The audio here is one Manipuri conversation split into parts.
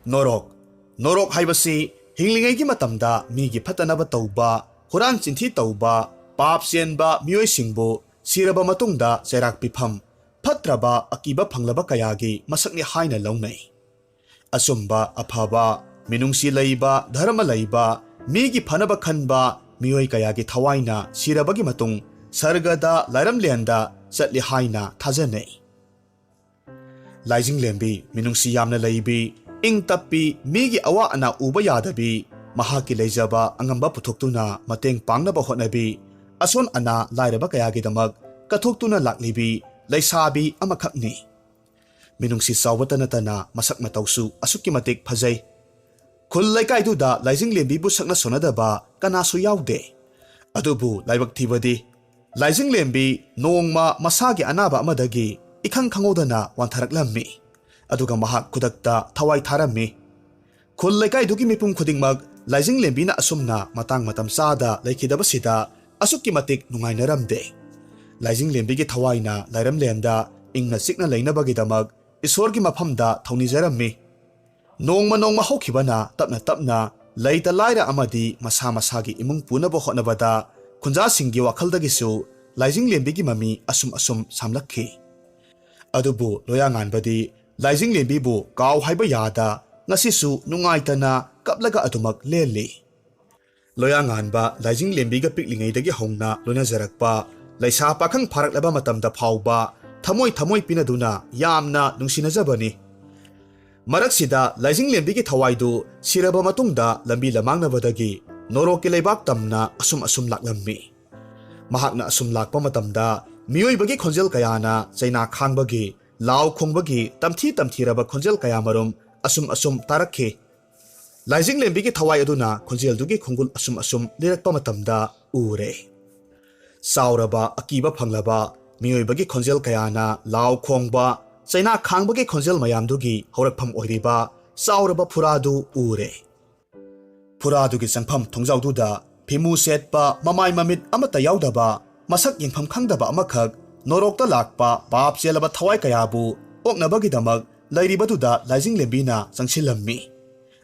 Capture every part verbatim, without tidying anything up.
ꯅꯣꯔꯣꯛ꯫ ꯅꯣꯔꯣꯛ ꯍꯥꯏꯕꯁꯤ ꯍꯤꯡꯂꯤꯉꯩꯒꯤ ꯃꯇꯝꯗ ꯃꯤꯒꯤ ꯐꯠꯇꯅꯕ ꯇꯧꯕ, ꯍꯨꯔꯥꯟ ꯆꯤꯟꯊꯤ ꯇꯧꯕ, ꯄꯥꯞ ꯆꯦꯟꯕ ꯃꯤꯑꯣꯏꯁꯤꯡꯕꯨ ꯁꯤꯔꯕ ꯃꯇꯨꯡꯗ ꯆꯩꯔꯥꯛ ꯄꯤꯐꯝ, ꯐꯠꯇ꯭ꯔꯕ ꯑꯀꯤꯕ ꯐꯪꯂꯕ ꯀꯌꯥꯒꯤ ꯃꯁꯛꯅꯤ ꯍꯥꯏꯅ ꯂꯧꯅꯩ꯫ ꯑꯆꯨꯝꯕ, ꯑꯐꯕ, ꯃꯤꯅꯨꯡꯁꯤ ꯂꯩꯕ, ꯙꯔꯃ ꯂꯩꯕ, ꯃꯤꯒꯤ ꯐꯅꯕ ꯈꯟꯕ ꯃꯤꯑꯣꯏ ꯀꯌꯥꯒꯤ ꯊꯋꯥꯏꯅ ꯁꯤꯔꯕꯒꯤ ꯃꯇꯨꯡ ꯁꯔꯒꯗ, ꯂꯥꯏꯔꯝꯂꯦꯟꯗ ꯆꯠꯂꯤ ꯍꯥꯏꯅ ꯊꯥꯖꯅꯩ꯫ ꯂꯥꯏꯖꯤꯡꯂꯦꯝꯕꯤ ꯃꯤꯅꯨꯡꯁꯤ ꯌꯥꯝꯅ ꯂꯩꯕꯤ, ꯏꯪ ꯇꯞꯄꯤ, ꯃꯤꯒꯤ ꯑꯋꯥ ꯑꯅꯥ ꯎꯕ ꯌꯥꯗꯕꯤ, ꯃꯍꯥꯛꯀꯤ ꯂꯩꯖꯕ ꯑꯉꯝꯕ ꯄꯨꯊꯣꯛꯇꯨꯅ ꯃꯇꯦꯡ ꯄꯥꯡꯅꯕ ꯍꯣꯠꯅꯕꯤ, ꯑꯁꯣꯟ ꯑꯅꯥ ꯂꯥꯏꯔꯕ ꯀꯌꯥꯒꯤꯗꯃꯛ ꯀꯠꯊꯣꯛꯇꯨꯅ ꯂꯥꯛꯂꯤꯕꯤ ꯂꯩꯁꯥꯕꯤ ꯑꯃꯈꯛꯅꯤ꯫ ꯃꯤꯅꯨꯡꯁꯤ ꯆꯥꯎꯕꯇ ꯅꯠꯇꯅ ꯃꯁꯛ ꯃꯇꯧꯁꯨ ꯑꯁꯨꯛꯀꯤ ꯃꯇꯤꯛ ꯐꯖꯩ꯫ ꯈꯨꯜ ꯂꯩꯀꯥꯏꯗꯨꯗ ꯂꯥꯏꯖꯤꯡꯂꯦꯝꯕꯤꯕꯨ ꯁꯛꯅ ꯁꯣꯟꯅꯗꯕ ꯀꯅꯥꯁꯨ ꯌꯥꯎꯗꯦ꯫ ꯑꯗꯨꯕꯨ ꯂꯥꯏꯕꯛ ꯊꯤꯕꯗꯤ, ꯂꯥꯏꯖꯤꯡꯂꯦꯝꯕꯤ ꯅꯣꯡꯃ ꯃꯁꯥꯒꯤ ꯑꯅꯥꯕ ꯑꯃꯗꯒꯤ ꯏꯈꯪ ꯈꯪꯍꯧꯗꯅ ꯋꯥꯟꯊꯔꯛꯂꯝꯃꯤ꯫ ꯑꯗꯨꯒ ꯃꯍꯥꯛ ꯈꯨꯗꯛꯇ ꯊꯋꯥꯏ ꯊꯥꯔꯝꯃꯤ꯫ ꯈꯨꯜ ꯂꯩꯀꯥꯏꯗꯨꯒꯤ ꯃꯤꯄꯨꯝ ꯈꯨꯗꯤꯡꯃꯛ ꯂꯥꯏꯖꯤꯡꯂꯦꯝꯕꯤꯅ ꯑꯁꯨꯝꯅ ꯃꯇꯥꯡ ꯃꯇꯝ ꯆꯥꯗ ꯂꯩꯈꯤꯗꯕꯁꯤꯗ ꯑꯁꯨꯛꯀꯤ ꯃꯇꯤꯛ ꯅꯨꯡꯉꯥꯏꯅꯔꯝꯗꯦ꯫ ꯂꯥꯏꯖꯤꯡꯂꯦꯝꯕꯤꯒꯤ ꯊꯋꯥꯏꯅ ꯂꯥꯏꯔꯝꯂꯦꯟꯗ ꯏꯪꯅ ꯆꯤꯛꯅ ꯂꯩꯅꯕꯒꯤꯗꯃꯛ ꯏꯁꯣꯔꯒꯤ ꯃꯐꯝꯗ ꯊꯧꯅꯤꯖꯔꯝꯃꯤ꯫ ꯅꯣꯡꯃ ꯅꯣꯡꯃ ꯍꯧꯈꯤꯕꯅ ꯇꯞꯅ ꯇꯞꯅ ꯂꯩꯇ ꯂꯥꯏꯔ ꯑꯃꯗꯤ ꯃꯁꯥ ꯃꯁꯥꯒꯤ ꯏꯃꯨꯡ ꯄꯨꯅꯕ ꯍꯣꯠꯅꯕꯗ ꯈꯨꯟꯖꯥꯁꯤꯡꯒꯤ ꯋꯥꯈꯜꯗꯒꯤꯁꯨ ꯂꯥꯏꯖꯤꯡꯂꯦꯝꯕꯤꯒꯤ ꯃꯃꯤ ꯑꯁꯨꯝ ꯑꯁꯨꯝ ꯁꯥꯝꯂꯛꯈꯤ꯫ ꯑꯗꯨꯕꯨ ꯂꯣꯌꯥꯉꯥꯟꯕꯗꯤ ꯂꯥꯏꯖꯤꯡꯂꯦꯝꯕꯤꯕꯨ ꯀꯥꯎ ꯍꯥꯏꯕ ꯌꯥꯗ ꯉꯁꯤꯁꯨ ꯅꯨꯡꯉꯥꯏꯇꯅ ꯀꯞꯂꯒ ꯑꯗꯨꯃꯛ ꯂꯦꯜꯂꯤ꯫ ꯂꯣꯌꯥꯉꯥꯟꯕ ꯂꯥꯏꯖꯤꯡꯂꯦꯝꯕꯤꯒ ꯄꯤꯛꯂꯤꯉꯩꯗꯒꯤ ꯍꯧꯅ ꯂꯣꯏꯅꯖꯔꯛꯄ, ꯂꯩꯁꯥ ꯄꯥꯈꯪ ꯐꯥꯔꯛꯂꯕ ꯃꯇꯝꯗ ꯐꯥꯎꯕ ꯊꯃꯣꯏ ꯊꯃꯣꯏ ꯄꯤꯅꯗꯨꯅ ꯌꯥꯝꯅ ꯅꯨꯡꯁꯤꯅꯖꯕꯅꯤ꯫ ꯃꯔꯛꯁꯤꯗ ꯂꯥꯏꯖꯤꯡꯂꯦꯝꯕꯤꯒꯤ ꯊꯋꯥꯏꯗꯨ ꯁꯤꯔꯕ ꯃꯇꯨꯡꯗ ꯂꯝꯕꯤ ꯂꯃꯥꯡꯅꯕꯗꯒꯤ ꯅꯣꯔꯣꯛꯀꯤ ꯂꯩꯕꯥꯛ ꯇꯝꯅ ꯑꯁꯨꯝ ꯑꯁꯨꯝ ꯂꯥꯛꯂꯝꯃꯤ꯫ ꯃꯍꯥꯛꯅ ꯑꯁꯨꯝ ꯂꯥꯛꯄ ꯃꯇꯝꯗ ꯃꯤꯑꯣꯏꯕꯒꯤ ꯈꯣꯟꯖꯦꯜ ꯀꯌꯥꯅ ꯆꯩꯅꯥ ꯈꯥꯡꯕꯒꯤ, ꯂꯥꯎ ꯈꯣꯡꯕꯒꯤ ꯇꯝꯊꯤ ꯇꯝꯊꯤꯔꯕ ꯈꯣꯟꯖꯦꯜ ꯀꯌꯥꯃꯔꯨꯝ ꯑꯁꯨꯝ ꯑꯁꯨꯝ ꯇꯥꯔꯛꯈꯤ꯫ ꯂꯥꯏꯖꯤꯡꯂꯦꯝꯕꯤꯒꯤ ꯊꯋꯥꯏ ꯑꯗꯨꯅ ꯈꯣꯟꯖꯦꯜꯗꯨꯒꯤ ꯈꯣꯡꯒꯨꯜ ꯑꯁꯨꯝ ꯑꯁꯨꯝ ꯂꯤꯔꯛꯄ ꯃꯇꯝꯗ ꯎꯔꯦ꯫ ꯆꯥꯎꯔꯕ ꯑꯀꯤꯕ ꯐꯪꯂꯕ ꯃꯤꯑꯣꯏꯕꯒꯤ ꯈꯣꯟꯖꯦꯜ ꯀꯌꯥꯅ ꯂꯥꯎ ꯈꯣꯡꯕ, ꯆꯩꯅꯥ ꯈꯥꯡꯕꯒꯤ ꯈꯣꯟꯖꯦꯜ ꯃꯌꯥꯝꯗꯨꯒꯤ ꯍꯧꯔꯛꯐꯝ ꯑꯣꯏꯔꯤꯕ ꯆꯥꯎꯔꯕ ꯐꯨꯔꯥꯗꯨ ꯎꯔꯦ꯫ ꯐꯨꯔꯥꯗꯨꯒꯤ ꯆꯪꯐꯝ ꯊꯣꯡꯖꯥꯎꯗꯨꯗ ꯐꯤꯃꯨ ꯁꯦꯠꯄ, ꯃꯃꯥꯏ ꯃꯃꯤꯠ ꯑꯃꯠꯇ ꯌꯥꯎꯗꯕ, ꯃꯁꯛ ꯌꯦꯡꯐꯝ ꯈꯪꯗꯕ ꯑꯃꯈꯛ ꯅꯣꯔꯣꯛꯇ ꯂꯥꯛꯄ ꯄꯥꯞ ꯆꯦꯜꯂꯕ ꯊꯋꯥꯏ ꯀꯌꯥꯕꯨ ꯑꯣꯛꯅꯕꯒꯤꯗꯃꯛ ꯂꯩꯔꯤꯕꯗꯨꯗ ꯂꯥꯏꯖꯤꯡꯂꯦꯝꯕꯤꯅ ꯆꯪꯁꯤꯜꯂꯝꯃꯤ꯫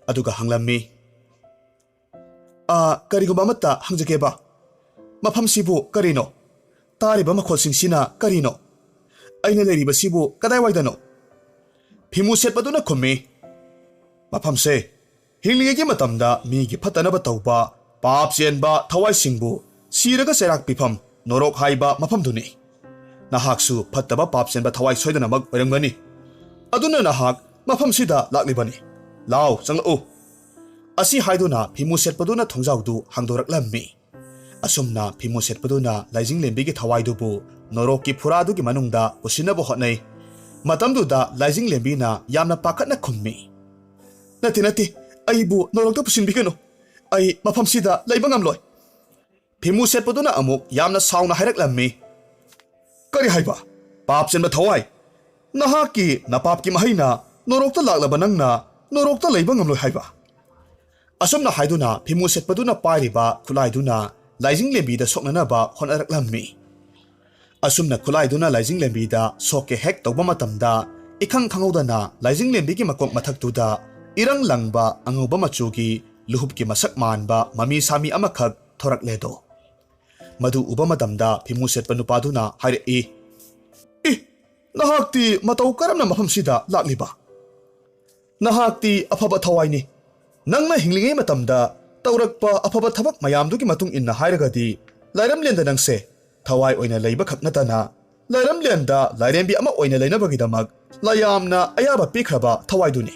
ꯑꯗꯨꯒ ꯍꯪꯂꯝꯃꯤ, "ꯑ, ꯀꯔꯤꯒꯨꯝꯕ ꯑꯃꯠꯇ ꯍꯪꯖꯒꯦꯕ? ꯃꯐꯝꯁꯤꯕꯨ ꯀꯔꯤꯅꯣ? ꯇꯥꯔꯤꯕ ꯃꯈꯣꯜꯁꯤꯡꯁꯤꯅ ꯀꯔꯤꯅꯣ? ꯑꯩꯅ ꯂꯩꯔꯤꯕꯁꯤꯕꯨ ꯀꯗꯥꯏꯋꯥꯏꯗꯅꯣ?" ꯐꯤꯃꯨ ꯁꯦꯠꯄꯗꯨꯅ ꯈꯨꯝꯃꯤ, "ꯃꯐꯝꯁꯦ ꯍꯤꯡꯂꯤꯉꯩꯒꯤ ꯃꯇꯝꯗ ꯃꯤꯒꯤ ꯐꯠꯇꯅꯕ ꯇꯧꯕ, ꯄꯥꯞ ꯆꯦꯟꯕ ꯊꯋꯥꯏꯁꯤꯡꯕꯨ ꯁꯤꯔꯒ ꯆꯩꯔꯥꯛ ꯄꯤꯐꯝ ꯅꯣꯔꯣꯛ ꯍꯥꯏꯕ ꯃꯐꯝꯗꯨꯅꯤ꯫ ꯅꯍꯥꯛꯁꯨ ꯐꯠꯇꯕ ꯄꯥꯞ ꯆꯦꯟꯕ ꯊꯋꯥꯏ ꯁꯣꯏꯗꯅꯃꯛ ꯑꯣꯏꯔꯝꯒꯅꯤ꯫ ꯑꯗꯨꯅ ꯅꯍꯥꯛ ꯃꯐꯝꯁꯤꯗ ꯂꯥꯛꯂꯤꯕꯅꯤ꯫ ꯂꯥꯎ, ꯆꯪꯂꯛꯎ꯫" ꯑꯁꯤ ꯍꯥꯏꯗꯨꯅ ꯐꯤꯃꯨ ꯁꯦꯠꯄꯗꯨꯅ ꯊꯣꯡꯖꯥꯎꯗꯨ ꯍꯥꯡꯗꯣꯔꯛꯂꯝꯃꯤ꯫ ꯑꯁꯨꯝꯅ ꯐꯤꯃꯨ ꯁꯦꯠꯄꯗꯨꯅ ꯂꯥꯏꯖꯤꯡꯂꯦꯝꯕꯤꯒꯤ ꯊꯋꯥꯏꯗꯨꯕꯨ ꯅꯣꯔꯣꯛꯀꯤ ꯐꯨꯔꯥꯗꯨꯒꯤ ꯃꯅꯨꯡꯗ ꯄꯨꯁꯤꯟꯅꯕ ꯍꯣꯠꯅꯩ꯫ ꯃꯇꯝꯗꯨꯗ ꯂꯥꯏꯖꯤꯡꯂꯦꯝꯕꯤꯅ ꯌꯥꯝꯅ ꯄꯥꯈꯠꯅ ꯈꯨꯝꯃꯤ, "ꯅꯠꯇꯦ, ꯅꯠꯇꯦ, ꯑꯩꯕꯨ ꯅꯣꯔꯣꯛꯇ ꯄꯨꯁꯤꯟꯕꯤꯒꯅꯨ꯫ ꯑꯩ ꯃꯐꯝꯁꯤꯗ ꯂꯩꯕ ꯉꯝꯂꯣꯏ꯫" ꯐꯤꯃꯨ ꯁꯦꯠꯄꯗꯨꯅ ꯑꯃꯨꯛ ꯌꯥꯝꯅ ꯁꯥꯎꯅ ꯍꯥꯏꯔꯛꯂꯝꯃꯤ, "ꯀꯔꯤ ꯍꯥꯏꯕ? ꯄꯥꯞ ꯆꯦꯟꯕ ꯊꯋꯥꯏ! ꯅꯍꯥꯛꯀꯤ ꯅꯄꯥꯞꯀꯤ ꯃꯍꯩꯅ ꯅꯣꯔꯣꯛꯇ ꯂꯥꯛꯂꯕ ꯅꯪꯅ ꯅꯣꯔꯣꯛꯇ ꯂꯩꯕ ꯉꯝꯂꯣꯏ ꯍꯥꯏꯕ?" ꯑꯁꯨꯝꯅ ꯍꯥꯏꯗꯨꯅ ꯐꯤꯃꯨ ꯁꯦꯠꯄꯗꯨꯅ ꯄꯥꯏꯔꯤꯕ ꯈꯨꯠꯂꯥꯏꯗꯨꯅ ꯂꯥꯏꯖꯤꯡꯂꯦꯝꯕꯤꯗ ꯁꯣꯛꯅꯅꯕ ꯍꯣꯠꯅꯔꯛꯂꯝꯃꯤ꯫ ꯑꯁꯨꯝꯅ ꯈꯨꯠꯂꯥꯏꯗꯨꯅ ꯂꯥꯏꯖꯤꯡꯂꯦꯝꯕꯤꯗ ꯁꯣꯛꯀꯦ ꯍꯦꯛ ꯇꯧꯕ ꯃꯇꯝꯗ, ꯏꯈꯪ ꯈꯪꯍꯧꯗꯅ ꯂꯥꯏꯖꯤꯡꯂꯦꯝꯕꯤꯒꯤ ꯃꯀꯣꯛ ꯃꯊꯛꯇꯨꯗ ꯏꯔꯪ ꯂꯪꯕ ꯑꯉꯧꯕ ꯃꯆꯨꯒꯤ ꯂꯨꯍꯨꯞꯀꯤ ꯃꯁꯛ ꯃꯥꯟꯕ ꯃꯃꯤ ꯁꯥꯃꯤ ꯑꯃꯈꯛ ꯊꯣꯔꯛꯂꯦꯗꯣ꯫ ꯃꯗꯨ ꯎꯕ ꯃꯇꯝꯗ ꯐꯤꯃꯨ ꯁꯦꯠꯄ ꯅꯨꯄꯥꯗꯨꯅ ꯍꯥꯏꯔꯛꯏ, "ꯏ, ꯅꯍꯥꯛꯇꯤ ꯃꯇꯧ ꯀꯔꯝꯅ ꯃꯐꯝꯁꯤꯗ ꯂꯥꯛꯂꯤꯕ? ꯅꯍꯥꯛꯇꯤ ꯑꯐꯕ ꯊꯋꯥꯏꯅꯤ꯫ ꯅꯪꯅ ꯍꯤꯡꯂꯤꯉꯩ ꯃꯇꯝꯗ ꯇꯧꯔꯛꯄ ꯑꯐꯕ ꯊꯕꯛ ꯃꯌꯥꯝꯗꯨꯒꯤ ꯃꯇꯨꯡ ꯏꯟꯅ ꯍꯥꯏꯔꯒꯗꯤ, ꯂꯥꯏꯔꯝꯂꯦꯟꯗ ꯅꯪꯁꯦ ꯊꯋꯥꯏ ꯑꯣꯏꯅ ꯂꯩꯕ ꯈꯛ ꯅꯠꯇꯅ, ꯂꯥꯏꯔꯝꯂꯦꯟꯗ ꯂꯥꯏꯔꯦꯝꯕꯤ ꯑꯃ ꯑꯣꯏꯅ ꯂꯩꯅꯕꯒꯤꯗꯃꯛ ꯂꯥꯏꯌꯥꯝꯅ ꯑꯌꯥꯕ ꯄꯤꯈ꯭ꯔꯕ ꯊꯋꯥꯏꯗꯨꯅꯤ꯫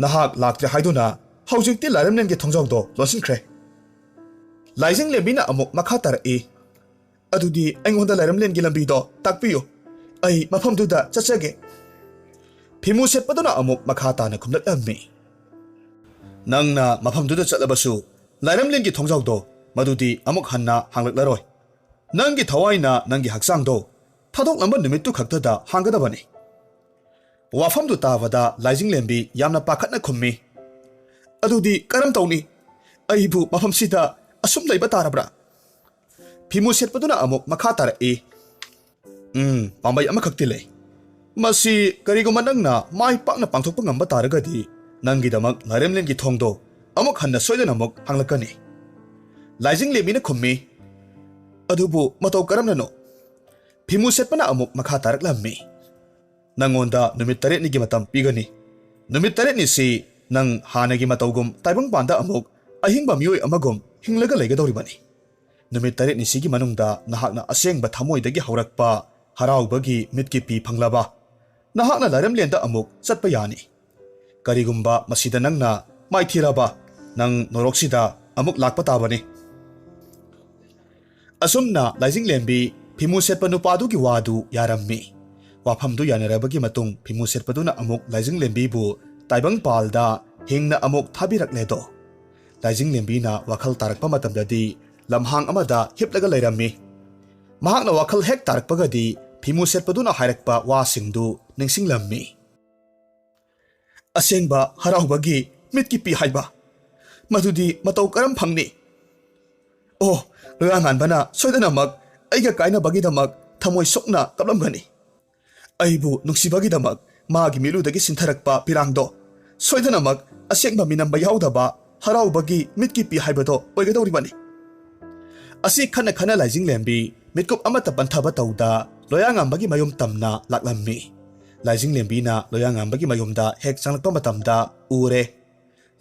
ꯅꯍꯥꯛ ꯂꯥꯛꯇ꯭ꯔꯦ ꯍꯥꯏꯗꯨꯅ ꯍꯧꯖꯤꯛꯇꯤ ꯂꯥꯏꯔꯝꯂꯦꯟꯒꯤ ꯊꯣꯡꯖꯥꯎꯗꯣ ꯂꯣꯟꯁꯤꯟꯈ꯭ꯔꯦ꯫" ꯂꯥꯏꯖꯤꯡꯂꯦꯝꯕꯤꯅ ꯑꯃꯨꯛ ꯃꯈꯥ ꯇꯥꯔꯛꯏ, "ꯑꯗꯨꯗꯤ ꯑꯩꯉꯣꯟꯗ ꯂꯥꯏꯔꯝꯂꯦꯟꯒꯤ ꯂꯝꯕꯤꯗꯣ ꯇꯥꯛꯄꯤꯌꯨ꯫ ꯑꯩ ꯃꯐꯝꯗꯨꯗ ꯆꯠꯆꯒꯦ꯫" ꯐꯤꯃꯨ ꯁꯦꯠꯄꯗꯨꯅ ꯑꯃꯨꯛ ꯃꯈꯥ ꯇꯥꯅ ꯈꯨꯝꯂꯛꯂꯝꯃꯤ, "ꯅꯪꯅ ꯃꯐꯝꯗꯨꯗ ꯆꯠꯂꯕꯁꯨ, ꯂꯥꯏꯔꯝꯂꯦꯟꯒꯤ ꯊꯣꯡꯖꯥꯎꯗꯣ ꯃꯗꯨꯗꯤ ꯑꯃꯨꯛ ꯍꯟꯅ ꯍꯥꯡꯂꯛꯂꯔꯣꯏ꯫ ꯅꯪꯒꯤ ꯊꯋꯥꯏꯅ ꯅꯪꯒꯤ ꯍꯛꯆꯥꯡꯗꯣ ꯊꯥꯗꯣꯛꯂꯝꯕ ꯅꯨꯃꯤꯠꯇꯨ ꯈꯛꯇꯗ ꯍꯥꯡꯒꯗꯕꯅꯤ꯫" ꯋꯥꯐꯝꯗꯨ ꯇꯥꯕꯗ ꯂꯥꯏꯖꯤꯡꯂꯦꯝꯕꯤ ꯌꯥꯝꯅ ꯄꯥꯈꯠꯅ ꯈꯨꯝꯃꯤ, "ꯑꯗꯨꯗꯤ ꯀꯔꯝ ꯇꯧꯅꯤ? ꯑꯩꯕꯨ ꯃꯐꯝꯁꯤꯗ ꯑꯁꯨꯝ ꯂꯩꯕ ꯇꯥꯔꯕ꯭ꯔꯥ?" ꯐꯤꯃꯨ ꯁꯦꯠꯄꯗꯨꯅ ꯑꯃꯨꯛ ꯃꯈꯥ ꯇꯥꯔꯛꯏ, "ꯎꯝ, ꯄꯥꯝꯕꯩ ꯑꯃꯈꯛꯇꯤ ꯂꯩ꯫ "ꯃꯁꯤ ꯀꯔꯤꯒꯨꯝꯕ ꯅꯪꯅ ꯃꯥꯏ ꯄꯥꯛꯅ ꯄꯥꯡꯊꯣꯛꯄ ꯉꯝꯕ ꯇꯥꯔꯒꯗꯤ, ꯅꯪꯒꯤꯗꯃꯛ ꯂꯥꯏꯔꯦꯝꯂꯦꯟꯒꯤ ꯊꯣꯡꯗꯣ ꯑꯃꯨꯛ ꯍꯟꯅ ꯁꯣꯏꯗꯅ ꯑꯃꯨꯛ ꯍꯥꯡꯂꯛꯀꯅꯤ"꯫ ꯂꯥꯏꯖꯤꯡꯂꯦꯝꯕꯤꯅ ꯈꯨꯝꯃꯤ, "ꯑꯗꯨꯕꯨ ꯃꯇꯧ ꯀꯔꯝꯅꯅꯣ?" ꯐꯤꯃꯨ ꯁꯦꯠꯄꯅ ꯑꯃꯨꯛ ꯃꯈꯥ ꯇꯥꯔꯛꯂꯝꯃꯤ, "ꯅꯪꯉꯣꯟꯗ ꯅꯨꯃꯤꯠ ꯇꯔꯦꯠꯅꯤꯒꯤ ꯃꯇꯝ ꯄꯤꯒꯅꯤ꯫ ꯅꯨꯃꯤꯠ ꯇꯔꯦꯠꯅꯤꯁꯤ ꯅꯪ ꯍꯥꯟꯅꯒꯤ ꯃꯇꯧꯒꯨꯝ ꯇꯥꯏꯕꯪꯄꯥꯟꯗ ꯑꯃꯨꯛ ꯑꯍꯤꯡꯕ ꯃꯤꯑꯣꯏ ꯑꯃꯒꯨꯝ ꯍꯤꯡꯂꯒ ꯂꯩꯒꯗꯧꯔꯤꯕꯅꯤ꯫ ꯅꯨꯃꯤꯠ ꯇꯔꯦꯠꯅꯤꯁꯤꯒꯤ ꯃꯅꯨꯡꯗ ꯅꯍꯥꯛꯅ ꯑꯁꯦꯡꯕ ꯊꯃꯣꯏꯗꯒꯤ ꯍꯧꯔꯛꯄ ꯍꯔꯥꯎꯕꯒꯤ ꯃꯤꯠꯀꯤꯄꯤ ꯐꯪꯂꯕ, ꯅꯍꯥꯛꯅ ꯂꯥꯏꯔꯦꯝꯂꯦꯟꯗ ꯑꯃꯨꯛ ꯆꯠꯄ ꯌꯥꯅꯤ꯫ ꯀꯔꯤꯒꯨꯝꯕ ꯃꯁꯤꯗ ꯅꯪꯅ ꯃꯥꯏꯊꯤꯔꯕ, ꯅꯪ ꯅꯣꯔꯣꯛꯁꯤꯗ ꯑꯃꯨꯛ ꯂꯥꯛꯄ ꯇꯥꯕꯅꯤ"꯫ ꯑꯁꯨꯝꯅ ꯂꯥꯏꯖꯤꯡꯂꯦꯝꯕꯤ ꯐꯤꯃꯨ ꯁꯦꯠꯄ ꯅꯨꯄꯥꯗꯨꯒꯤ ꯋꯥꯗꯨ ꯌꯥꯔꯝꯃꯤ꯫ ꯋꯥꯐꯝꯗꯨ ꯌꯥꯅꯔꯕꯒꯤ ꯃꯇꯨꯡ ꯐꯤꯃꯨ ꯁꯦꯠꯄꯗꯨꯅ ꯑꯃꯨꯛ ꯂꯥꯏꯖꯤꯡꯂꯦꯝꯕꯤꯕꯨ ꯇꯥꯏꯕꯪꯄꯥꯜꯗ ꯍꯤꯡꯅ ꯑꯃꯨꯛ ꯊꯥꯕꯤꯔꯛꯂꯦꯗꯣ꯫ ꯂꯥꯏꯖꯤꯡꯂꯦꯝꯕꯤꯅ ꯋꯥꯈꯜ ꯇꯥꯔꯛꯄ ꯃꯇꯝꯗꯗꯤ ꯂꯝꯍꯥꯡ ꯑꯃꯗ ꯍꯤꯞꯂꯒ ꯂꯩꯔꯝꯃꯤ꯫ ꯃꯍꯥꯛꯅ ꯋꯥꯈꯜ ꯍꯦꯛ ꯇꯥꯔꯛꯄꯒꯗꯤ ꯐꯤꯃꯨ ꯁꯦꯠꯄꯗꯨꯅ ꯍꯥꯏꯔꯛꯄ ꯋꯥꯁꯤꯡꯗꯨ ꯅꯤꯡꯁꯤꯡꯂꯝꯃꯤ꯫ "ꯑꯁꯦꯡꯕ ꯍꯔꯥꯎꯕꯒꯤ ꯃꯤꯠꯀꯤꯄꯤ ꯍꯥꯏꯕ, ꯃꯗꯨꯗꯤ ꯃꯇꯧ ꯀꯔꯝ ꯐꯪꯅꯤ? ꯑꯣ, ꯂꯣꯌꯥꯉꯥꯟꯕꯅ ꯁꯣꯏꯗꯅꯃꯛ ꯑꯩꯒ ꯀꯥꯏꯅꯕꯒꯤꯗꯃꯛ ꯊꯃꯣꯏ ꯁꯣꯛꯅ ꯀꯞꯂꯝꯒꯅꯤ꯫ ꯑꯩꯕꯨ ꯅꯨꯡꯁꯤꯕꯒꯤꯗꯃꯛ ꯃꯥꯒꯤ ꯃꯤꯠꯂꯨꯗꯒꯤ ꯁꯤꯟꯊꯔꯛꯄ ꯄꯤꯔꯥꯡꯗꯣ ꯁꯣꯏꯗꯅꯃꯛ ꯑꯁꯦꯡꯕ ꯃꯤꯅꯝꯕ ꯌꯥꯎꯗꯕ ꯍꯔꯥꯎꯕꯒꯤ ꯃꯤꯠꯀꯤꯄꯤ ꯍꯥꯏꯕꯗꯣ ꯑꯣꯏꯒꯗꯧꯔꯤꯕꯅꯤ"꯫ ꯑꯁꯤ ꯈꯟꯅ ꯈꯟꯅ ꯂꯥꯏꯖꯤꯡꯂꯦꯝꯕꯤ ꯃꯤꯠꯀꯨꯞ ꯑꯃꯠꯇ ꯄꯟꯊꯕ ꯇꯧꯗ ꯂꯣꯌꯥꯉꯥꯟꯕꯒꯤ ꯃꯌꯨꯝ ꯇꯝꯅ ꯂꯥꯛꯂꯝꯃꯤ꯫ ꯂꯥꯏꯖꯤꯡꯂꯦꯝꯕꯤꯅ ꯂꯣꯌꯥꯉꯥꯟꯕꯒꯤ ꯃꯌꯨꯝꯗ ꯍꯦꯛ ꯆꯪꯂꯛꯄ ꯃꯇꯝꯗ ꯎꯔꯦ꯫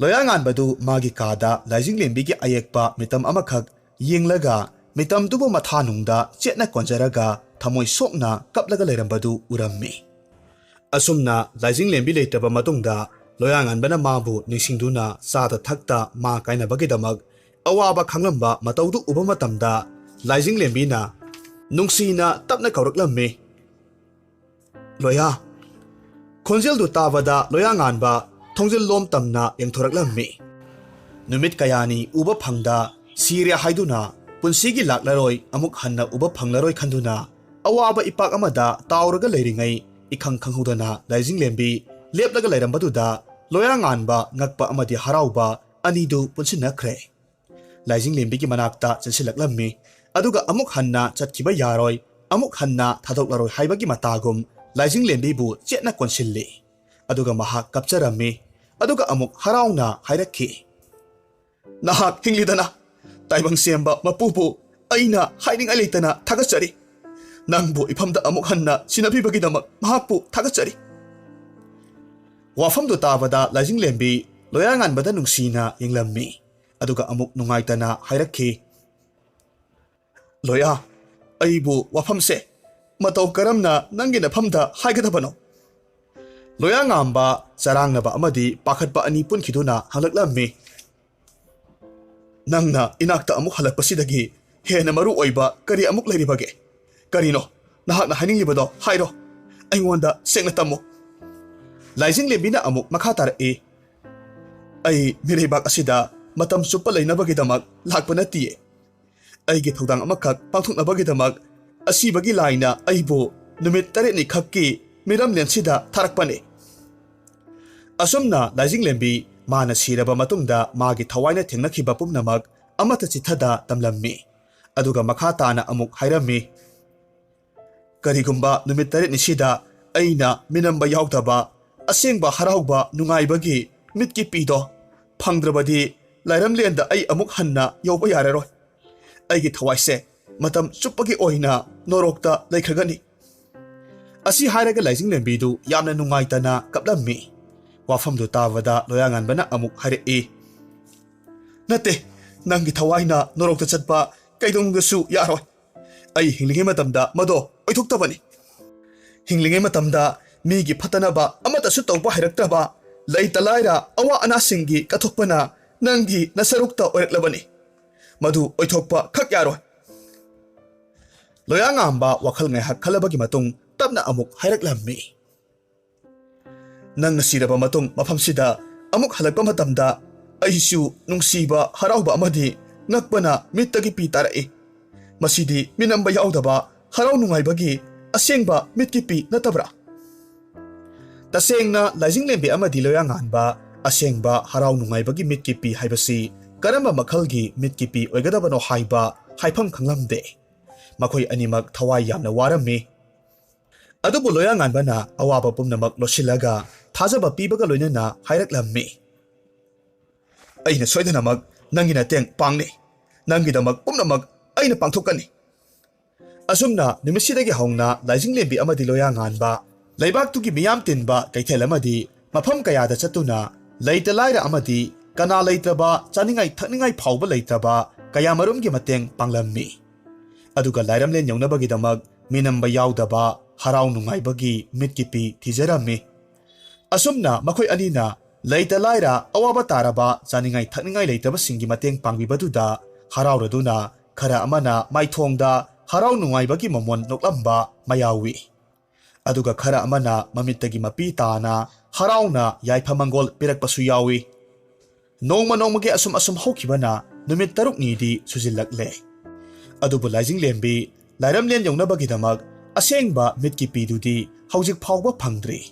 ꯂꯣꯌꯥꯉꯥꯟꯕꯗꯨ ꯃꯥꯒꯤ ꯀꯥꯗ ꯂꯥꯏꯖꯤꯡꯂꯦꯝꯕꯤꯒꯤ ꯑꯌꯦꯛꯄ ꯃꯤꯇꯝ ꯑꯃꯈꯛ ꯌꯦꯡꯂꯒ ꯃꯤꯇꯝꯗꯨꯕꯨ ꯃꯊꯥꯅꯨꯡꯗ ꯆꯦꯠꯅ ꯀꯣꯟꯖꯔꯒ ꯊꯃꯣꯏ ꯁꯣꯛꯅ ꯀꯞꯂꯒ ꯂꯩꯔꯝꯕꯗꯨ ꯎꯔꯝꯃꯤ꯫ ꯑꯁꯨꯝꯅ ꯂꯥꯏꯖꯤꯡꯂꯦꯝꯕꯤ ꯂꯩꯇ꯭ꯔꯕ ꯃꯇꯨꯡꯗ ꯂꯣꯌꯥꯉꯥꯟꯕꯅ ꯃꯥꯕꯨ ꯅꯤꯡꯁꯤꯡꯗꯨꯅ ꯆꯥꯗ ꯊꯛꯇ ꯃꯥ ꯀꯥꯏꯅꯕꯒꯤꯗꯃꯛ ꯑꯋꯥꯕ ꯈꯥꯡꯂꯝꯕ ꯃꯇꯧꯗꯨ ꯎꯕ ꯃꯇꯝꯗ ꯂꯥꯏꯖꯤꯡꯂꯦꯝꯕꯤꯅ ꯅꯨꯡꯁꯤꯅ ꯇꯞꯅ ꯀꯧꯔꯛꯂꯝꯃꯤ, "ꯂꯣꯌꯥ"꯫ ꯈꯣꯟꯖꯦꯜꯗꯨ ꯇꯥꯕꯗ ꯂꯣꯌꯥꯉꯥꯟꯕ ꯊꯣꯡꯖꯤꯜꯂꯣꯝ ꯇꯝꯅ ꯌꯦꯡꯊꯣꯔꯛꯂꯝꯃꯤ꯫ ꯅꯨꯃꯤꯠ ꯀꯌꯥꯅꯤ ꯎꯕ ꯐꯪꯗ ꯁꯤꯔꯦ ꯍꯥꯏꯗꯨꯅ ꯄꯨꯟꯁꯤꯒꯤ ꯂꯥꯛꯂꯔꯣꯏ, ꯑꯃꯨꯛ ꯍꯟꯅ ꯎꯕ ꯐꯪꯂꯔꯣꯏ ꯈꯟꯗꯨꯅ ꯑꯋꯥꯕ ꯏꯄꯥꯛ ꯑꯃꯗ ꯇꯥꯎꯔꯒ ꯂꯩꯔꯤꯉꯩ ꯏꯈꯪ ꯈꯪꯍꯧꯗꯅ ꯂꯥꯏꯖꯤꯡꯂꯦꯝꯕꯤ ꯂꯦꯞꯂꯒ ꯂꯩꯔꯝꯕꯗꯨꯗ ꯂꯣꯌꯥꯉꯥꯟꯕ ꯉꯛꯄ ꯑꯃꯗꯤ ꯍꯔꯥꯎꯕ ꯑꯅꯤꯗꯨ ꯄꯨꯟꯁꯤꯟꯅꯈ꯭ꯔꯦ꯫ ꯂꯥꯏꯖꯤꯡꯂꯦꯝꯕꯤꯒꯤ ꯃꯅꯥꯛꯇ ꯆꯦꯟꯁꯤꯜꯂꯛꯂꯝꯃꯤ꯫ ꯑꯗꯨꯒ ꯑꯃꯨꯛ ꯍꯟꯅ ꯆꯠꯈꯤꯕ ꯌꯥꯔꯣꯏ, ꯑꯃꯨꯛ ꯍꯟꯅ ꯊꯥꯗꯣꯛꯂꯔꯣꯏ ꯍꯥꯏꯕꯒꯤ ꯃꯇꯥꯒꯨꯝ ꯂꯥꯏꯖꯤꯡꯂꯦꯝꯕꯤꯕꯨ ꯆꯦꯠꯅ ꯀꯣꯟꯁꯤꯜꯂꯤ꯫ ꯑꯗꯨꯒ ꯃꯍꯥꯛ ꯀꯞꯆꯔꯝꯃꯤ꯫ ꯑꯗꯨꯒ ꯑꯃꯨꯛ ꯍꯔꯥꯎꯅ ꯍꯥꯏꯔꯛꯈꯤ, "ꯅꯍꯥꯛ ꯍꯤꯡꯂꯤꯗꯅ? ꯇꯥꯏꯕꯪ ꯁꯦꯝꯕ ꯃꯄꯨꯕꯨ ꯑꯩꯅ ꯍꯥꯏꯅꯤꯡꯉꯥꯏ ꯂꯩꯇꯅ ꯊꯥꯒꯠꯆꯔꯤ꯫ ꯅꯪꯕꯨ ꯏꯐꯝꯗ ꯑꯃꯨꯛ ꯍꯟꯅ ꯁꯤꯟꯅꯕꯤꯕꯒꯤꯗꯃꯛ ꯃꯍꯥꯛꯄꯨ ꯊꯥꯒꯠꯆꯔꯤ꯫" ꯋꯥꯐꯝꯗꯨ ꯇꯥꯕꯗ ꯂꯥꯏꯖꯤꯡꯂꯦꯝꯕꯤ ꯂꯣꯌꯥꯉꯥꯟꯕꯗ ꯅꯨꯡꯁꯤꯅ ꯌꯦꯡꯂꯝꯃꯤ꯫ ꯑꯗꯨꯒ ꯑꯃꯨꯛ ꯅꯨꯡꯉꯥꯏꯇꯅ ꯍꯥꯏꯔꯛꯈꯤ, "ꯂꯣꯌꯥ, ꯑꯩꯕꯨ ꯋꯥꯐꯝꯁꯦ ꯃꯇꯧ ꯀꯔꯝꯅ ꯅꯪꯒꯤ ꯅꯐꯝꯗ ꯍꯥꯏꯒꯗꯕꯅꯣ?" ꯂꯣꯌꯥꯉꯥꯟꯕ ꯆꯔꯥꯡꯅꯕ ꯑꯃꯗꯤ ꯄꯥꯈꯠꯄ ꯑꯅꯤ ꯄꯨꯟꯈꯤꯗꯨꯅ ꯍꯪꯂꯛꯂꯝꯃꯤ, "ꯅꯪꯅ ꯏꯅꯥꯛꯇ ꯑꯃꯨꯛ ꯍꯜꯂꯛꯄꯁꯤꯗꯒꯤ ꯍꯦꯟꯅ ꯃꯔꯨ ꯑꯣꯏꯕ ꯀꯔꯤ ꯑꯃꯨꯛ ꯂꯩꯔꯤꯕꯒꯦ? ꯀꯔꯤꯅꯣ ꯅꯍꯥꯛꯅ ꯍꯥꯏꯅꯤꯡꯂꯤꯕꯗꯣ? ꯍꯥꯏꯔꯣ, ꯑꯩꯉꯣꯟꯗ ꯁꯦꯡꯅ ꯇꯝꯃꯨ꯫" ꯂꯥꯏꯖꯤꯡꯂꯦꯝꯕꯤꯅ ꯑꯃꯨꯛ ꯃꯈꯥ ꯇꯥꯔꯛꯏ, "ꯑꯩ ꯃꯤꯔꯩꯕꯥꯛ ꯑꯁꯤꯗ ꯃꯇꯝ ꯆꯨꯞꯄ ꯂꯩꯅꯕꯒꯤꯗꯃꯛ ꯂꯥꯛꯄ ꯅꯠꯇꯤꯌꯦ꯫ ꯑꯩꯒꯤ ꯊꯧꯗꯥꯡ ꯑꯃꯈꯛ ꯄꯥꯡꯊꯣꯛꯅꯕꯒꯤꯗꯃꯛ ꯑꯁꯤꯕꯒꯤ ꯂꯥꯏꯅ ꯑꯩꯕꯨ ꯅꯨꯃꯤꯠ ꯇꯔꯦꯠꯅꯤ ꯈꯛꯀꯤ ꯃꯤꯔꯝꯂꯦꯟꯁꯤꯗ ꯊꯥꯔꯛꯄꯅꯤ꯫" ꯑꯁꯨꯝꯅ ꯂꯥꯏꯖꯤꯡꯂꯦꯝꯕꯤ ꯃꯥꯅ ꯁꯤꯔꯕ ꯃꯇꯨꯡꯗ ꯃꯥꯒꯤ ꯊꯋꯥꯏꯅ ꯊꯦꯡꯅꯈꯤꯕ ꯄꯨꯝꯅꯃꯛ ꯑꯃꯠꯇ ꯆꯤꯠꯊꯗ ꯇꯝꯂꯝꯃꯤ꯫ ꯑꯗꯨꯒ ꯃꯈꯥ ꯇꯥꯅ ꯑꯃꯨꯛ ꯍꯥꯏꯔꯝꯃꯤ, "ꯀꯔꯤꯒꯨꯝꯕ ꯅꯨꯃꯤꯠ ꯇꯔꯦꯠꯅꯤꯁꯤꯗ ꯑꯩꯅ ꯃꯤꯅꯝꯕ ꯌꯥꯎꯗꯕ ꯑꯁꯦꯡꯕ ꯍꯔꯥꯎꯕ ꯅꯨꯡꯉꯥꯏꯕꯒꯤ ꯃꯤꯠꯀꯤ ꯄꯤꯗꯣ ꯐꯪꯗ꯭ꯔꯕꯗꯤ ꯂꯥꯏꯔꯝꯂꯦꯟꯗ ꯑꯩ ꯑꯃꯨꯛ ꯍꯟꯅ ꯌꯧꯕ ꯌꯥꯔꯔꯣꯏ꯫ ꯑꯩꯒꯤ ꯊꯋꯥꯏꯁꯦ ꯃꯇꯝ ꯆꯨꯞꯄꯒꯤ ꯑꯣꯏꯅ ꯅꯣꯔꯣꯛꯇ ꯂꯩꯈ꯭ꯔꯒꯅꯤ꯫" ꯑꯁꯤ ꯍꯥꯏꯔꯒ ꯂꯥꯏꯖꯤꯡꯂꯦꯝꯕꯤꯗꯨ ꯌꯥꯝꯅ ꯅꯨꯡꯉꯥꯏꯇꯅ ꯀꯞꯂꯝꯃꯤ꯫ ꯋꯥꯐꯝꯗꯨ ꯇꯥꯕꯗ ꯂꯣꯌꯥꯉꯥꯟꯕꯅ ꯑꯃꯨꯛ ꯍꯥꯏꯔꯛꯏ, "ꯅꯠꯇꯦ, ꯅꯪꯒꯤ ꯊꯋꯥꯏꯅ ꯅꯣꯔꯣꯛꯇ ꯆꯠꯄ ꯀꯩꯗꯧꯅꯨꯡꯗꯁꯨ ꯌꯥꯔꯣꯏ꯫ ꯑꯩ ꯍꯤꯡꯂꯤꯉꯩ ꯃꯇꯝꯗ ꯃꯗꯣ ꯑꯣꯏꯊꯣꯛꯇꯕꯅꯤ꯫ ꯍꯤꯡꯂꯤꯉꯩ ꯃꯇꯝꯗ ꯃꯤꯒꯤ ꯐꯠꯇꯅꯕ ꯑꯃꯠꯇꯁꯨ ꯇꯧꯕ ꯍꯩꯔꯛꯇ꯭ꯔꯕ, ꯂꯩꯇ ꯂꯥꯏꯔ ꯑꯋꯥ ꯑꯅꯥꯁꯤꯡꯒꯤ ꯀꯠꯊꯣꯛꯄꯅ ꯅꯪꯒꯤ ꯅꯁꯔꯨꯛꯇ ꯑꯣꯏꯔꯛꯂꯕꯅꯤ꯫ ꯃꯗꯨ ꯑꯣꯏꯊꯣꯛꯄ ꯈꯛ ꯌꯥꯔꯣꯏ꯫" ꯂꯣꯌꯥꯉꯥꯟꯕ ꯋꯥꯈꯜ ꯉꯥꯏꯍꯥꯛ ꯈꯜꯂꯕꯒꯤ ꯃꯇꯨꯡ ꯇꯞꯅ ꯑꯃꯨꯛ ꯍꯥꯏꯔꯛꯂꯝꯃꯤ, "ꯅꯪꯅ ꯁꯤꯔꯕ ꯃꯇꯨꯡ ꯃꯐꯝꯁꯤꯗ ꯑꯃꯨꯛ ꯍꯜꯂꯛꯄ ꯃꯇꯝꯗ ꯑꯩꯁꯨ ꯅꯨꯡꯁꯤꯕ, ꯍꯔꯥꯎꯕ ꯑꯃꯗꯤ ꯉꯛꯄꯅ ꯃꯤꯠꯇꯒꯤ ꯄꯤ ꯇꯥꯔꯛꯏ꯫ ꯃꯁꯤꯗꯤ ꯃꯤꯅꯝꯕ ꯌꯥꯎꯗꯕ ꯍꯔꯥꯎ ꯅꯨꯡꯉꯥꯏꯕꯒꯤ ꯑꯁꯦꯡꯕ ꯃꯤꯠꯀꯤ ꯄꯤ ꯅꯠꯇꯕ꯭ꯔꯥ?" ꯇꯁꯦꯡꯅ ꯂꯥꯏꯖꯤꯡꯂꯦꯝꯕꯤ ꯑꯃꯗꯤ ꯂꯣꯌꯥꯉꯥꯟꯕ ꯑꯁꯦꯡꯕ ꯍꯔꯥꯎ ꯅꯨꯡꯉꯥꯏꯕꯒꯤ ꯃꯤꯠꯀꯤ ꯄꯤ ꯍꯥꯏꯕꯁꯤ ꯀꯔꯝꯕ ꯃꯈꯜꯒꯤ ꯃꯤꯠꯀꯤ ꯄꯤ ꯑꯣꯏꯒꯗꯕꯅꯣ ꯍꯥꯏꯕ ꯍꯥꯏꯐꯝ ꯈꯪꯂꯝꯗꯦ꯫ ꯃꯈꯣꯏ ꯑꯅꯤꯃꯛ ꯊꯋꯥꯏ ꯌꯥꯝꯅ ꯋꯥꯔꯝꯃꯤ꯫ ꯑꯗꯨꯕꯨ ꯂꯣꯌꯥꯉꯥꯟꯕꯅ ꯑꯋꯥꯕ ꯄꯨꯝꯅꯃꯛ ꯂꯣꯠꯁꯤꯜꯂꯒ ꯊꯥꯖꯕ ꯄꯤꯕꯒ ꯂꯣꯏꯅꯅ ꯍꯥꯏꯔꯛꯂꯝꯃꯤ, "ꯑꯩꯅ ꯁꯣꯏꯗꯅꯃꯛ ꯅꯪꯒꯤ ꯃꯇꯦꯡ ꯄꯥꯡꯅꯤ꯫ ꯅꯪꯒꯤꯗꯃꯛ ꯄꯨꯝꯅꯃꯛ ꯑꯩꯅ ꯄꯥꯡꯊꯣꯛꯀꯅꯤ"꯫ ꯑꯁꯨꯝꯅ ꯅꯨꯃꯤꯠꯁꯤꯗꯒꯤ ꯍꯧꯅ ꯂꯥꯏꯖꯤꯡꯂꯦꯝꯕꯤ ꯑꯃꯗꯤ ꯂꯣꯌꯥꯉꯥꯟꯕ ꯂꯩꯕꯥꯛꯇꯨꯒꯤ ꯃꯤꯌꯥꯝ ꯇꯤꯟꯕ ꯀꯩꯊꯦꯜ ꯑꯃꯗꯤ ꯃꯐꯝ ꯀꯌꯥꯗ ꯆꯠꯇꯨꯅ ꯂꯩꯇ ꯂꯥꯏꯔ ꯑꯃꯗꯤ ꯀꯅꯥ ꯂꯩꯇ꯭ꯔꯕ, ꯆꯥꯅꯤꯡꯉꯥꯏ ꯊꯛꯅꯤꯡꯉꯥꯏ ꯐꯥꯎꯕ ꯂꯩꯇ꯭ꯔꯕ ꯀꯌꯥꯃꯔꯨꯝꯒꯤ ꯃꯇꯦꯡ ꯄꯥꯡꯂꯝꯃꯤ꯫ ꯑꯗꯨꯒ ꯂꯥꯏꯔꯝꯂꯦꯟ ꯌꯧꯅꯕꯒꯤꯗꯃꯛ ꯃꯤꯅꯝꯕ ꯌꯥꯎꯗꯕ ꯍꯔꯥꯎ ꯅꯨꯡꯉꯥꯏꯕꯒꯤ ꯃꯤꯠꯀꯤ ꯄꯤ ꯊꯤꯖꯔꯝꯃꯤ꯫ ꯑꯁꯨꯝꯅ ꯃꯈꯣꯏ ꯑꯅꯤꯅ ꯂꯩꯇ ꯂꯥꯏꯔ ꯑꯋꯥꯕ ꯇꯥꯔꯕ ꯆꯥꯅꯤꯡꯉꯥꯏ ꯊꯛꯅꯤꯡꯉꯥꯏ ꯂꯩꯇꯕꯁꯤꯡꯒꯤ ꯃꯇꯦꯡ ꯄꯥꯡꯕꯤꯕꯗꯨꯗ ꯍꯔꯥꯎꯔꯗꯨꯅ ꯈꯔ ꯑꯃꯅ ꯃꯥꯏꯊꯣꯡꯗ ꯍꯔꯥꯎ ꯅꯨꯡꯉꯥꯏꯕꯒꯤ ꯃꯃꯣꯟ ꯅꯣꯛꯂꯝꯕ ꯃꯌꯥꯎꯏ꯫ ꯑꯗꯨꯒ ꯈꯔ ꯑꯃꯅ ꯃꯃꯤꯠꯇꯒꯤ ꯃꯄꯤ ꯇꯥꯅ ꯍꯔꯥꯎꯅ ꯌꯥꯏꯐ ꯃꯪꯒꯣꯜ ꯄꯤꯔꯛꯄꯁꯨ ꯌꯥꯎꯏ꯫ ꯅꯣꯡꯃ ꯅꯣꯡꯃꯒꯤ ꯑꯁꯨꯝ ꯑꯁꯨꯝ ꯍꯧꯈꯤꯕꯅ ꯅꯨꯃꯤꯠ ꯇꯔꯨꯛꯅꯤꯗꯤ ꯁꯨꯖꯤꯜꯂꯛꯂꯦ꯫ ꯑꯗꯨꯕꯨ ꯂꯥꯏꯖꯤꯡꯂꯦꯝꯕꯤ ꯂꯥꯏꯔꯝꯂꯦꯟ ꯌꯧꯅꯕꯒꯤꯗꯃꯛ ꯑꯁꯦꯡꯕ ꯃꯤꯠꯀꯤ ꯄꯤꯗꯨꯗꯤ ꯍꯧꯖꯤꯛ ꯐꯥꯎꯕ ꯐꯪꯗ꯭ꯔꯤ꯫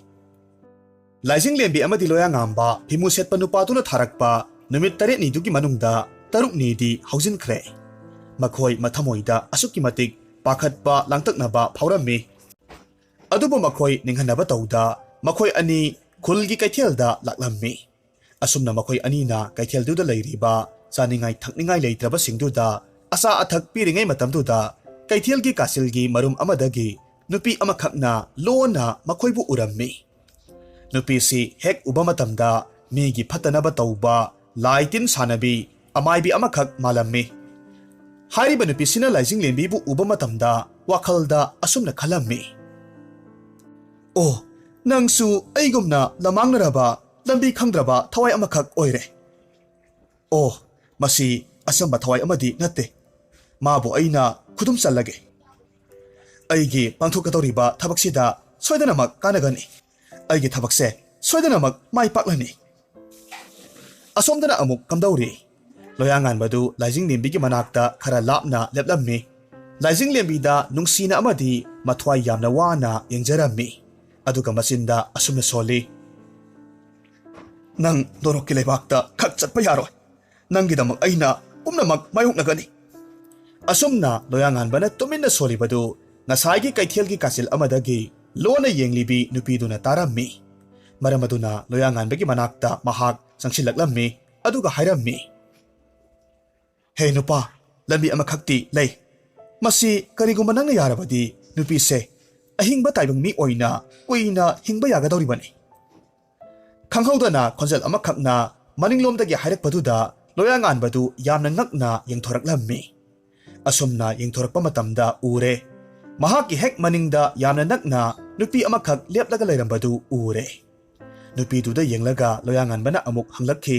ꯂꯥꯏꯖꯤꯡꯂꯦꯝꯕꯤ ꯑꯃꯗꯤ ꯂꯣꯌꯥꯉꯥꯟꯕ ꯐꯤꯃꯨ ꯁꯦꯠꯄ ꯅꯨꯄꯥꯗꯨꯅ ꯊꯥꯔꯛꯄ ꯅꯨꯃꯤꯠ ꯇꯔꯦꯠꯅꯤꯗꯨꯒꯤ ꯃꯅꯨꯡꯗ ꯇꯔꯨꯛꯅꯤꯗꯤ ꯍꯧꯖꯤꯟꯈ꯭ꯔꯦ꯫ ꯃꯈꯣꯏ ꯃꯊꯃꯣꯏꯗ ꯑꯁꯨꯛꯀꯤ ꯃꯇꯤꯛ ꯄꯥꯈꯠꯄ ꯂꯥꯡꯇꯛꯅꯕ ꯐꯥꯎꯔꯝꯃꯤ꯫ ꯑꯗꯨꯕꯨ ꯃꯈꯣꯏ ꯅꯤꯡꯍꯟꯅꯕ ꯇꯧꯗ ꯃꯈꯣꯏ ꯑꯅꯤ ꯈꯨꯜꯒꯤ ꯀꯩꯊꯦꯜꯗ ꯂꯥꯛꯂꯝꯃꯤ꯫ ꯑꯁꯨꯝꯅ ꯃꯈꯣꯏ ꯑꯅꯤꯅ ꯀꯩꯊꯦꯜꯗꯨꯗ ꯂꯩꯔꯤꯕ ꯆꯥꯅꯤꯡꯉꯥꯏ ꯊꯛꯅꯤꯡꯉꯥꯏ ꯂꯩꯇ꯭ꯔꯕꯁꯤꯡꯗꯨꯗ ꯑꯆꯥ ꯑꯊꯛ ꯄꯤꯔꯤꯉꯩ ꯃꯇꯝꯗꯨꯗ ꯀꯩꯊꯦꯜꯒꯤ ꯀꯥꯆꯤꯜꯒꯤ ꯃꯔꯨꯝ ꯑꯃꯗꯒꯤ ꯅꯨꯄꯤ ꯑꯃꯈꯛꯅ ꯂꯣꯟꯅ ꯃꯈꯣꯏꯕꯨ ꯎꯔꯝꯃꯤ꯫ ꯅꯨꯄꯤꯁꯤ ꯍꯦꯛ ꯎꯕ ꯃꯇꯝꯗ ꯃꯤꯒꯤ ꯐꯠꯇꯅꯕ ꯇꯧꯕ ꯂꯥꯏ ꯇꯤꯟ ꯁꯥꯟꯅꯕꯤ ꯑꯃꯥꯏꯕꯤ ꯑꯃꯈꯛ ꯃꯥꯜꯂꯝꯃꯤ꯫ ꯍꯥꯏꯔꯤꯕ ꯅꯨꯄꯤꯁꯤꯅ ꯂꯥꯏꯖꯤꯡꯂꯦꯝꯕꯤꯕꯨ ꯎꯕ ꯃꯇꯝꯗ ꯋꯥꯈꯜꯗ ꯑꯁꯨꯝꯅ ꯈꯜꯂꯝꯃꯤ, "ꯑꯣ, ꯅꯪꯁꯨ ꯑꯩꯒꯨꯝꯅ ꯂꯃꯥꯡꯅꯔꯕ, ꯂꯝꯕꯤ ꯈꯪꯗ꯭ꯔꯕ ꯊꯋꯥꯏ ꯑꯃꯈꯛ ꯑꯣꯏꯔꯦ꯫ ꯑꯣ, ꯃꯁꯤ ꯑꯆꯝꯕ ꯊꯋꯥꯏ ꯑꯃꯗꯤ ꯅꯠꯇꯦ꯫ ꯃꯥꯕꯨ ꯑꯩꯅ ꯈꯨꯗꯨꯝ ꯆꯜꯂꯒꯦ꯫ ꯑꯩꯒꯤ ꯄꯥꯡꯊꯣꯛꯀꯗꯧꯔꯤꯕ ꯊꯕꯛꯁꯤꯗ ꯁꯣꯏꯗꯅꯃꯛ ꯀꯥꯟꯅꯒꯅꯤ꯫ ꯑꯩꯒꯤ ꯊꯕꯛꯁꯦ ꯁꯣꯏꯗꯅꯃꯛ ꯃꯥꯏ ꯄꯥꯛꯂꯅꯤ"꯫ ꯑꯁꯣꯝꯗꯅ ꯑꯃꯨꯛ ꯀꯝꯗꯧꯔꯤ? ꯂꯣꯌꯥꯉꯥꯟꯕꯗꯨ ꯂꯥꯏꯖꯤꯡꯂꯦꯝꯕꯤꯒꯤ ꯃꯅꯥꯛꯇ ꯈꯔ ꯂꯥꯞꯅ ꯂꯦꯞꯂꯝꯃꯤ꯫ ꯂꯥꯏꯖꯤꯡꯂꯦꯝꯕꯤꯗ ꯅꯨꯡꯁꯤꯅ ꯑꯃꯗꯤ ꯃꯊ꯭ꯋꯥꯏ ꯌꯥꯝꯅ ꯋꯥꯅ ꯌꯦꯡꯖꯔꯝꯃꯤ꯫ ꯑꯗꯨꯒ ꯃꯆꯤꯟꯗ ꯑꯁꯨꯝꯅ ꯁꯣꯜꯂꯤ, "ꯅꯪ ꯅꯣꯔꯣꯛꯀꯤ ꯂꯩꯕꯥꯛꯇ ꯈꯛ ꯆꯠꯄ ꯌꯥꯔꯣꯏ꯫ ꯅꯪꯒꯤꯗꯃꯛ ꯑꯩꯅ ꯄꯨꯝꯅꯃꯛ ꯃꯥꯌꯣꯛꯅꯒꯅꯤ"꯫ ꯑꯁꯨꯝꯅ ꯂꯣꯌꯥꯉꯥꯟꯕꯅ ꯇꯨꯃꯤꯟꯅ ꯁꯣꯜꯂꯤꯕꯗꯨ ꯉꯁꯥꯏꯒꯤ ꯀꯩꯊꯦꯜꯒꯤ ꯀꯥꯆꯤꯜ ꯑꯃꯗꯒꯤ ꯂꯣꯟꯅ ꯌꯦꯡꯂꯤꯕꯤ ꯅꯨꯄꯤꯗꯨꯅ ꯇꯥꯔꯝꯃꯤ꯫ ꯃꯔꯝ ꯑꯗꯨꯅ ꯂꯣꯌꯥꯉꯥꯟꯕꯒꯤ ꯃꯅꯥꯛꯇ ꯃꯍꯥꯛ ꯆꯪꯁꯤꯜꯂꯛꯂꯝꯃꯤ, ꯑꯗꯨꯒ ꯍꯥꯏꯔꯝꯃꯤ, "ꯍꯦ ꯅꯨꯄꯥ, ꯂꯝꯕꯤ ꯑꯃꯈꯛꯇꯤ ꯂꯩ꯫ ꯃꯁꯤ ꯀꯔꯤꯒꯨꯝꯕ ꯅꯪꯅ ꯌꯥꯔꯕꯗꯤ ꯅꯨꯄꯤꯁꯦ ꯑꯍꯤꯡꯕ ꯇꯥꯏꯕꯪ ꯃꯤ ꯑꯣꯏꯅ ꯀꯨꯏꯅ ꯍꯤꯡꯕ ꯌꯥꯒꯗꯧꯔꯤꯕꯅꯤ꯫" ꯈꯪꯍꯧꯗꯅ ꯈꯣꯟꯖꯦꯜ ꯑꯃꯈꯛꯅ ꯃꯅꯤꯡꯂꯣꯝꯗꯒꯤ ꯍꯥꯏꯔꯛꯄꯗꯨꯗ ꯂꯣꯌꯥꯉꯥꯟꯕꯗꯨ ꯌꯥꯝꯅ ꯉꯛꯅ ꯌꯦꯡꯊꯣꯔꯛꯂꯝꯃꯤ꯫ ꯑꯁꯨꯝꯅ ꯌꯦꯡꯊꯣꯔꯛꯄ ꯃꯇꯝꯗ ꯎꯔꯦ, ꯃꯍꯥꯛꯀꯤ ꯍꯦꯛ ꯃꯅꯤꯡꯗ ꯌꯥꯝꯅ ꯅꯛꯅ ꯅꯨꯄꯤ ꯑꯃꯈꯛ ꯂꯦꯞꯂꯒ ꯂꯩꯔꯝꯕꯗꯨ ꯎꯔꯦ꯫ ꯅꯨꯄꯤꯗꯨꯗ ꯌꯦꯡꯂꯒ ꯂꯣꯌꯥꯉꯥꯟꯕꯅ ꯑꯃꯨꯛ ꯍꯪꯂꯛꯈꯤ,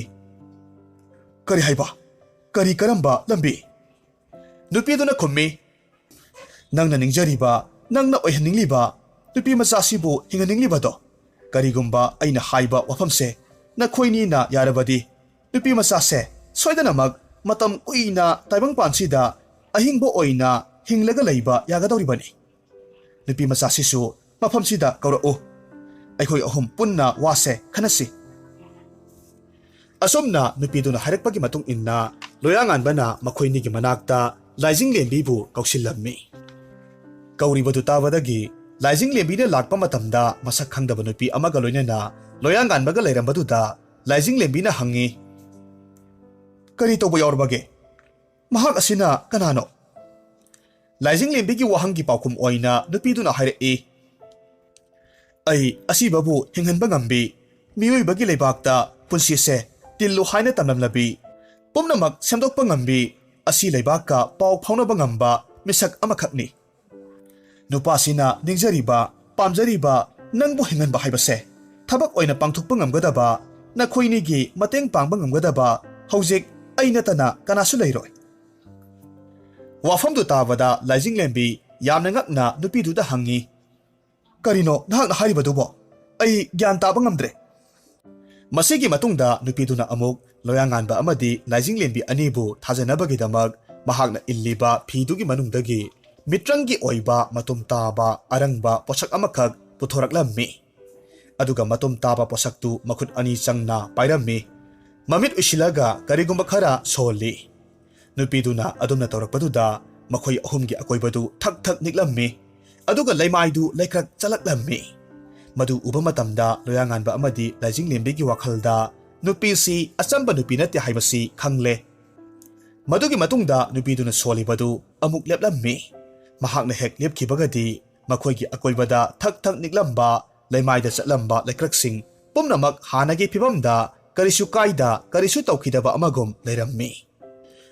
"ꯀꯔꯤ ꯍꯥꯏꯕ? ꯀꯔꯤ, ꯀꯔꯝꯕ ꯂꯝꯕꯤ?" ꯅꯨꯄꯤꯗꯨꯅ ꯈꯨꯝꯃꯤ, "ꯅꯪꯅ ꯅꯤꯡꯖꯔꯤꯕ, ꯅꯪꯅ ꯑꯣꯏꯍꯟꯅꯤꯡꯂꯤꯕ, ꯅꯨꯄꯤ ꯃꯆꯥꯁꯤꯕꯨ ꯍꯤꯡꯍꯟꯅꯤꯡꯂꯤꯕꯗꯣ, ꯀꯔꯤꯒꯨꯝꯕ ꯑꯩꯅ ꯍꯥꯏꯕ ꯋꯥꯐꯝꯁꯦ ꯅꯈꯣꯏꯅꯤꯅ ꯌꯥꯔꯕꯗꯤ, ꯅꯨꯄꯤ ꯃꯆꯥꯁꯦ ꯁꯣꯏꯗꯅꯃꯛ ꯃꯇꯝ ꯀꯨꯏꯅ ꯇꯥꯏꯕꯪꯄꯥꯟꯁꯤꯗ ꯑꯍꯤꯡꯕ ꯑꯣꯏꯅ ꯍꯤꯡꯂꯒ ꯂꯩꯕ ꯌꯥꯒꯗꯧꯔꯤꯕꯅꯤ꯫ ꯅꯨꯄꯤ ꯃꯆꯥꯁꯤꯁꯨ ꯃꯐꯝꯁꯤꯗ ꯀꯧꯔꯛꯎ꯫ ꯑꯩꯈꯣꯏ ꯑꯍꯨꯝ ꯄꯨꯟꯅ ꯋꯥꯁꯦ ꯈꯟꯅꯁꯤ꯫" ꯑꯁꯨꯝꯅ ꯅꯨꯄꯤꯗꯨꯅ ꯍꯥꯏꯔꯛꯄꯒꯤ ꯃꯇꯨꯡ ꯏꯟꯅ ꯂꯣꯌꯥꯉꯥꯟꯕꯅ ꯃꯈꯣꯏꯅꯤꯒꯤ ꯃꯅꯥꯛꯇ ꯂꯥꯏꯖꯤꯡꯂꯦꯝꯕꯤꯕꯨ ꯀꯧꯁꯤꯜꯂꯝꯃꯤ꯫ ꯀꯧꯔꯤꯕꯗꯨ ꯇꯥꯕꯗꯒꯤ ꯂꯥꯏꯖꯤꯡꯂꯦꯝꯕꯤꯅ ꯂꯥꯛꯄ ꯃꯇꯝꯗ ꯃꯁꯛ ꯈꯪꯗꯕ ꯅꯨꯄꯤ ꯑꯃꯒ ꯂꯣꯏꯅꯅ ꯂꯣꯌꯥꯉꯥꯟꯕꯒ ꯂꯩꯔꯝꯕꯗꯨꯗ ꯂꯥꯏꯖꯤꯡꯂꯦꯝꯕꯤꯅ ꯍꯪꯉꯤ, "ꯀꯔꯤ ꯇꯧꯕ ꯌꯥꯎꯔꯕꯒꯦ? ꯃꯍꯥꯛ ꯑꯁꯤꯅ ꯀꯅꯥꯅꯣ?" ꯂꯥꯏꯖꯤꯡꯂꯦꯝꯕꯤꯒꯤ ꯋꯥꯍꯪꯒꯤ ꯄꯥꯎꯈꯨꯝ ꯑꯣꯏꯅ ꯅꯨꯄꯤꯗꯨꯅ ꯍꯥꯏꯔꯛꯏ, "ꯑꯩ ꯑꯁꯤꯕꯕꯨ ꯍꯤꯡꯍꯟꯕ ꯉꯝꯕꯤ, ꯃꯤꯑꯣꯏꯕꯒꯤ ꯂꯩꯕꯥꯛꯇ ꯄꯨꯟꯁꯤꯁꯦ ꯇꯤꯜꯂꯨ ꯍꯥꯏꯅ ꯇꯝꯂꯝꯂꯕꯤ, ꯄꯨꯝꯅꯃꯛ ꯁꯦꯝꯗꯣꯛꯄ ꯉꯝꯕꯤ, ꯑꯁꯤ ꯂꯩꯕꯥꯛꯀ ꯄꯥꯎ ꯐꯥꯎꯅꯕ ꯉꯝꯕ ꯃꯤꯁꯛ ꯑꯃꯈꯛꯅꯤ꯫ ꯅꯨꯄꯥꯁꯤꯅ ꯅꯤꯡꯖꯔꯤꯕ, ꯄꯥꯝꯖꯔꯤꯕ ꯅꯪꯕꯨ ꯍꯤꯡꯍꯟꯕ ꯍꯥꯏꯕꯁꯦ ꯊꯕꯛ ꯑꯣꯏꯅ ꯄꯥꯡꯊꯣꯛꯄ ꯉꯝꯒꯗꯕ ꯅꯈꯣꯏꯅꯤꯒꯤ ꯃꯇꯦꯡ ꯄꯥꯡꯕ ꯉꯝꯒꯗꯕ ꯍꯧꯖꯤꯛ ꯑꯩ ꯅꯠꯇꯅ ꯀꯅꯥꯁꯨ ꯂꯩꯔꯣꯏ꯫" ꯋꯥꯐꯝꯗꯨ ꯇꯥꯕꯗ ꯂꯥꯏꯖꯤꯡꯂꯦꯝꯕꯤ ꯌꯥꯝꯅ ꯉꯛꯅ ꯅꯨꯄꯤꯗꯨꯗ ꯍꯪꯉꯤ, "ꯀꯔꯤꯅꯣ ꯅꯍꯥꯛꯅ ꯍꯥꯏꯔꯤꯕꯗꯨꯕꯣ? ꯑꯩ ꯒ꯭ꯌꯥꯟ ꯇꯥꯕ ꯉꯝꯗ꯭ꯔꯦ꯫" ꯃꯁꯤꯒꯤ ꯃꯇꯨꯡꯗ ꯅꯨꯄꯤꯗꯨꯅ ꯑꯃꯨꯛ ꯂꯣꯌꯥꯉꯥꯟꯕ ꯑꯃꯗꯤ ꯂꯥꯏꯖꯤꯡꯂꯦꯝꯕꯤ ꯑꯅꯤꯕꯨ ꯊꯥꯖꯅꯕꯒꯤꯗꯃꯛ ꯃꯍꯥꯛꯅ ꯏꯜꯂꯤꯕ ꯐꯤꯗꯨꯒꯤ ꯃꯅꯨꯡꯗꯒꯤ ꯃꯤꯇ꯭ꯔꯪꯒꯤ ꯑꯣꯏꯕ ꯃꯇꯨꯝ ꯇꯥꯕ ꯑꯔꯪꯕ ꯄꯣꯠꯁꯛ ꯑꯃꯈꯛ ꯄꯨꯊꯣꯔꯛꯂꯝꯃꯤ꯫ ꯑꯗꯨꯒ ꯃꯇꯨꯝ ꯇꯥꯕ ꯄꯣꯠꯁꯛꯇꯨ ꯃꯈꯨꯠ ꯑꯅꯤ ꯆꯪꯅ ꯄꯥꯏꯔꯝꯃꯤ꯫ ꯃꯃꯤꯠ ꯎꯏꯁꯤꯜꯂꯒ ꯀꯔꯤꯒꯨꯝꯕ ꯈꯔ ꯁꯣꯜꯂꯤ꯫ ꯅꯨꯄꯤꯗꯨꯅ ꯑꯗꯨꯝꯅ ꯇꯧꯔꯛꯄꯗꯨꯗ ꯃꯈꯣꯏ ꯑꯍꯨꯝꯒꯤ ꯑꯀꯣꯏꯕꯗꯨ ꯊꯛ ꯊꯛ ꯅꯤꯛꯂꯝꯃꯤ꯫ ꯑꯗꯨꯒ ꯂꯩꯃꯥꯏꯗꯨ ꯂꯩꯀ꯭ꯔꯛ ꯆꯠꯂꯛꯂꯝꯃꯤ꯫ ꯃꯗꯨ ꯎꯕ ꯃꯇꯝꯗ ꯂꯣꯌꯥꯉꯥꯟꯕ ꯑꯃꯗꯤ ꯂꯥꯏꯖꯤꯡꯂꯦꯝꯕꯤꯒꯤ ꯋꯥꯈꯜꯗ ꯅꯨꯄꯤꯁꯤ ꯑꯆꯝꯕ ꯅꯨꯄꯤ ꯅꯠꯇꯦ ꯍꯥꯏꯕꯁꯤ ꯈꯪꯂꯦ꯫ ꯃꯗꯨꯒꯤ ꯃꯇꯨꯡꯗ ꯅꯨꯄꯤꯗꯨꯅ ꯁꯣꯜꯂꯤꯕꯗꯨ ꯑꯃꯨꯛ ꯂꯦꯞꯂꯝꯃꯤ꯫ ꯃꯍꯥꯛꯅ ꯍꯦꯛ ꯂꯦꯞꯈꯤꯕꯒꯗꯤ ꯃꯈꯣꯏꯒꯤ ꯑꯀꯣꯏꯕꯗ ꯊꯛ ꯊꯛ ꯅꯤꯛꯂꯝꯕ, ꯂꯩꯃꯥꯏꯗ ꯆꯠꯂꯝꯕ ꯂꯩꯀ꯭ꯔꯛꯁꯤꯡ ꯄꯨꯝꯅꯃꯛ ꯍꯥꯟꯅꯒꯤ ꯐꯤꯕꯝꯗ ꯀꯔꯤꯁꯨ ꯀꯥꯏꯗ, ꯀꯔꯤꯁꯨ ꯇꯧꯈꯤꯗꯕ ꯑꯃꯒꯨꯝ ꯂꯩꯔꯝꯃꯤ꯫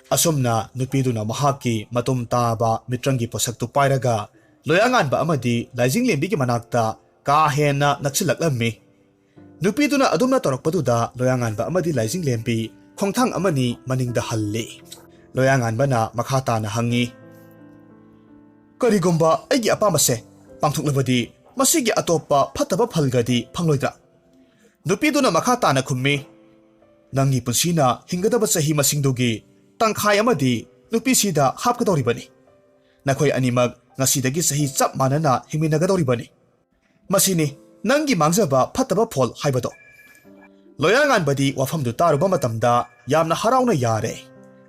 ꯑꯁꯨꯝꯅ ꯅꯨꯄꯤꯗꯨꯅ ꯃꯍꯥꯛꯀꯤ ꯃꯇꯨꯝ ꯇꯥꯕ ꯃꯤꯇ꯭ꯔꯪꯒꯤ ꯄꯣꯠꯁꯛꯇꯨ ꯄꯥꯏꯔꯒ ꯂꯣꯌꯥꯉꯥꯟꯕ ꯑꯃꯗꯤ ꯂꯥꯏꯖꯤꯡꯂꯦꯝꯕꯤꯒꯤ ꯃꯅꯥꯛꯇ ꯀꯥ ꯍꯦꯟꯅ ꯅꯛꯁꯤꯜꯂꯛꯂꯝꯃꯤ꯫ ꯅꯨꯄꯤꯗꯨꯅ ꯑꯗꯨꯝꯅ ꯇꯧꯔꯛꯄꯗꯨꯗ ꯂꯣꯌꯥꯉꯥꯟꯕ ꯑꯃꯗꯤ ꯂꯥꯏꯖꯤꯡꯂꯦꯝꯕꯤ ꯈꯣꯡꯊꯥꯡ ꯑꯃꯅꯤ ꯃꯅꯤꯡꯗ ꯍꯜꯂꯤ꯫ ꯂꯣꯌꯥꯉꯥꯟꯕꯅ ꯃꯈꯥ ꯇꯥꯅ ꯍꯪꯉꯤ, "ꯀꯔꯤꯒꯨꯝꯕ ꯑꯩꯒꯤ ꯑꯄꯥꯝꯕꯁꯦ ꯄꯥꯡꯊꯣꯛꯂꯕꯗꯤ ꯃꯁꯤꯒꯤ ꯑꯇꯣꯞꯄ ꯐꯠꯇꯕ ꯐꯜꯒꯗꯤ ꯐꯪꯂꯣꯏꯗ꯭ꯔꯥ?" ꯅꯨꯄꯤꯗꯨꯅ ꯃꯈꯥ ꯇꯥꯅ ꯈꯨꯝꯃꯤ, "ꯅꯪꯒꯤ ꯄꯨꯟꯁꯤꯅ ꯍꯤꯡꯒꯗꯕ ꯆꯍꯤ ꯃꯁꯤꯡꯗꯨꯒꯤ ꯇꯪꯈꯥꯏ ꯑꯃꯗꯤ ꯅꯨꯄꯤꯁꯤꯗ ꯍꯥꯞꯀꯗꯧꯔꯤꯕꯅꯤ꯫ ꯅꯈꯣꯏ ꯑꯅꯤꯃꯛ ꯉꯁꯤꯗꯒꯤ ꯆꯍꯤ ꯆꯞ ꯃꯥꯟꯅꯅ ꯍꯤꯡꯃꯤꯟꯅꯒꯗꯧꯔꯤꯕꯅꯤ꯫ ꯃꯁꯤꯅꯤ ꯅꯪꯒꯤ ꯃꯥꯡꯖꯕ ꯐꯠꯇꯕ ꯐꯣꯜ ꯍꯥꯏꯕꯗꯣ꯫" ꯂꯣꯌꯥꯉꯥꯟꯕꯗꯤ ꯋꯥꯐꯝꯗꯨ ꯇꯥꯔꯨꯕ ꯃꯇꯝꯗ ꯌꯥꯝꯅ ꯍꯔꯥꯎꯅ ꯌꯥꯔꯦ꯫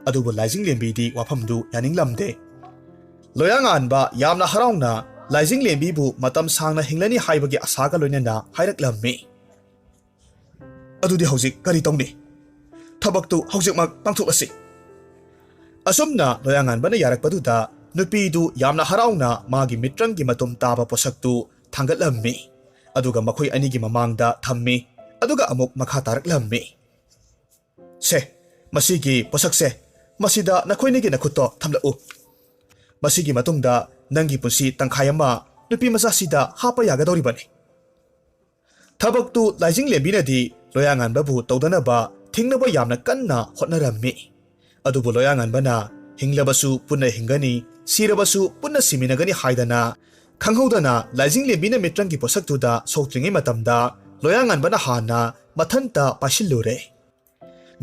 ꯑꯗꯨꯕꯨ ꯂꯥꯏꯖꯤꯡꯂꯦꯝꯕꯤꯗꯤ ꯋꯥꯐꯝꯗꯨ ꯌꯥꯅꯤꯡꯂꯝꯗꯦ꯫ ꯂꯣꯌꯥꯉꯥꯟꯕ ꯌꯥꯝꯅ ꯍꯔꯥꯎꯅ ꯂꯥꯏꯖꯤꯡꯂꯦꯝꯕꯤꯕꯨ ꯃꯇꯝ ꯁꯥꯡꯅ ꯍꯤꯡꯂꯅꯤ ꯍꯥꯏꯕꯒꯤ ꯑꯁꯥꯒ ꯂꯣꯏꯅꯅ ꯍꯥꯏꯔꯛꯂꯝꯃꯤ, "ꯑꯗꯨꯗꯤ ꯍꯧꯖꯤꯛ ꯀꯔꯤ ꯇꯧꯅꯤ? ꯊꯕꯛꯇꯨ ꯍꯧꯖꯤꯛꯃꯛ ꯄꯥꯡꯊꯣꯛꯂꯁꯤ꯫" ꯑꯁꯨꯝꯅ ꯂꯣꯌꯥꯉꯥꯟꯕꯅ ꯌꯥꯔꯛꯄꯗꯨꯗ ꯅꯨꯄꯤꯗꯨ ꯌꯥꯝꯅ ꯍꯔꯥꯎꯅ ꯃꯥꯒꯤ ꯃꯤꯇ꯭ꯔꯪꯒꯤ ꯃꯇꯨꯝ ꯇꯥꯕ ꯄꯣꯠꯁꯛꯇꯨ ꯊꯥꯡꯒꯠꯂꯝꯃꯤ꯫ ꯑꯗꯨꯒ ꯃꯈꯣꯏ ꯑꯅꯤꯒꯤ ꯃꯃꯥꯡꯗ ꯊꯝꯃꯤ꯫ ꯑꯗꯨꯒ ꯑꯃꯨꯛ ꯃꯈꯥ ꯇꯥꯔꯛꯂꯝꯃꯤ, "ꯁꯦ, ꯃꯁꯤꯒꯤ ꯄꯣꯠꯁꯛꯁꯦ ꯃꯁꯤꯗ ꯅꯈꯣꯏꯅꯤꯒꯤ ꯅꯈꯨꯠꯇꯣ ꯊꯝꯂꯛꯎ꯫ ꯃꯁꯤꯒꯤ ꯃꯇꯨꯡꯗ ꯅꯪꯒꯤ ꯄꯨꯟꯁꯤ ꯇꯪꯈꯥꯏ ꯑꯃ ꯅꯨꯄꯤ ꯃꯆꯥꯁꯤꯗ ꯍꯥꯞꯄ ꯌꯥꯒꯗꯧꯔꯤꯕꯅꯤ꯫" ꯊꯕꯛꯇꯨ ꯂꯥꯏꯖꯤꯡꯂꯦꯝꯕꯤꯅꯗꯤ ꯂꯣꯌꯥꯉꯥꯟꯕꯕꯨ ꯇꯧꯗꯅꯕ ꯊꯤꯡꯅꯕ ꯌꯥꯝꯅ ꯀꯟꯅ ꯍꯣꯠꯅꯔꯝꯃꯤ꯫ ꯑꯗꯨꯕꯨ ꯂꯣꯌꯥꯉꯥꯟꯕꯅ ꯍꯤꯡꯂꯕꯁꯨ ꯄꯨꯟꯅ ꯍꯤꯡꯒꯅꯤ, ꯁꯤꯔꯕꯁꯨ ꯄꯨꯟꯅ ꯁꯤꯃꯤꯟꯅꯒꯅꯤ ꯍꯥꯏꯗꯅ ꯈꯪꯍꯧꯗꯅ ꯂꯥꯏꯖꯤꯡꯂꯦꯝꯕꯤꯅ ꯃꯤꯇ꯭ꯔꯪꯒꯤ ꯄꯣꯠꯁꯛꯇꯨꯗ ꯁꯣꯛꯇ꯭ꯔꯤꯉꯩ ꯃꯇꯝꯗ ꯂꯣꯌꯥꯉꯥꯟꯕꯅ ꯍꯥꯟꯅ ꯃꯊꯟꯇ ꯄꯥꯏꯁꯤꯜꯂꯨꯔꯦ꯫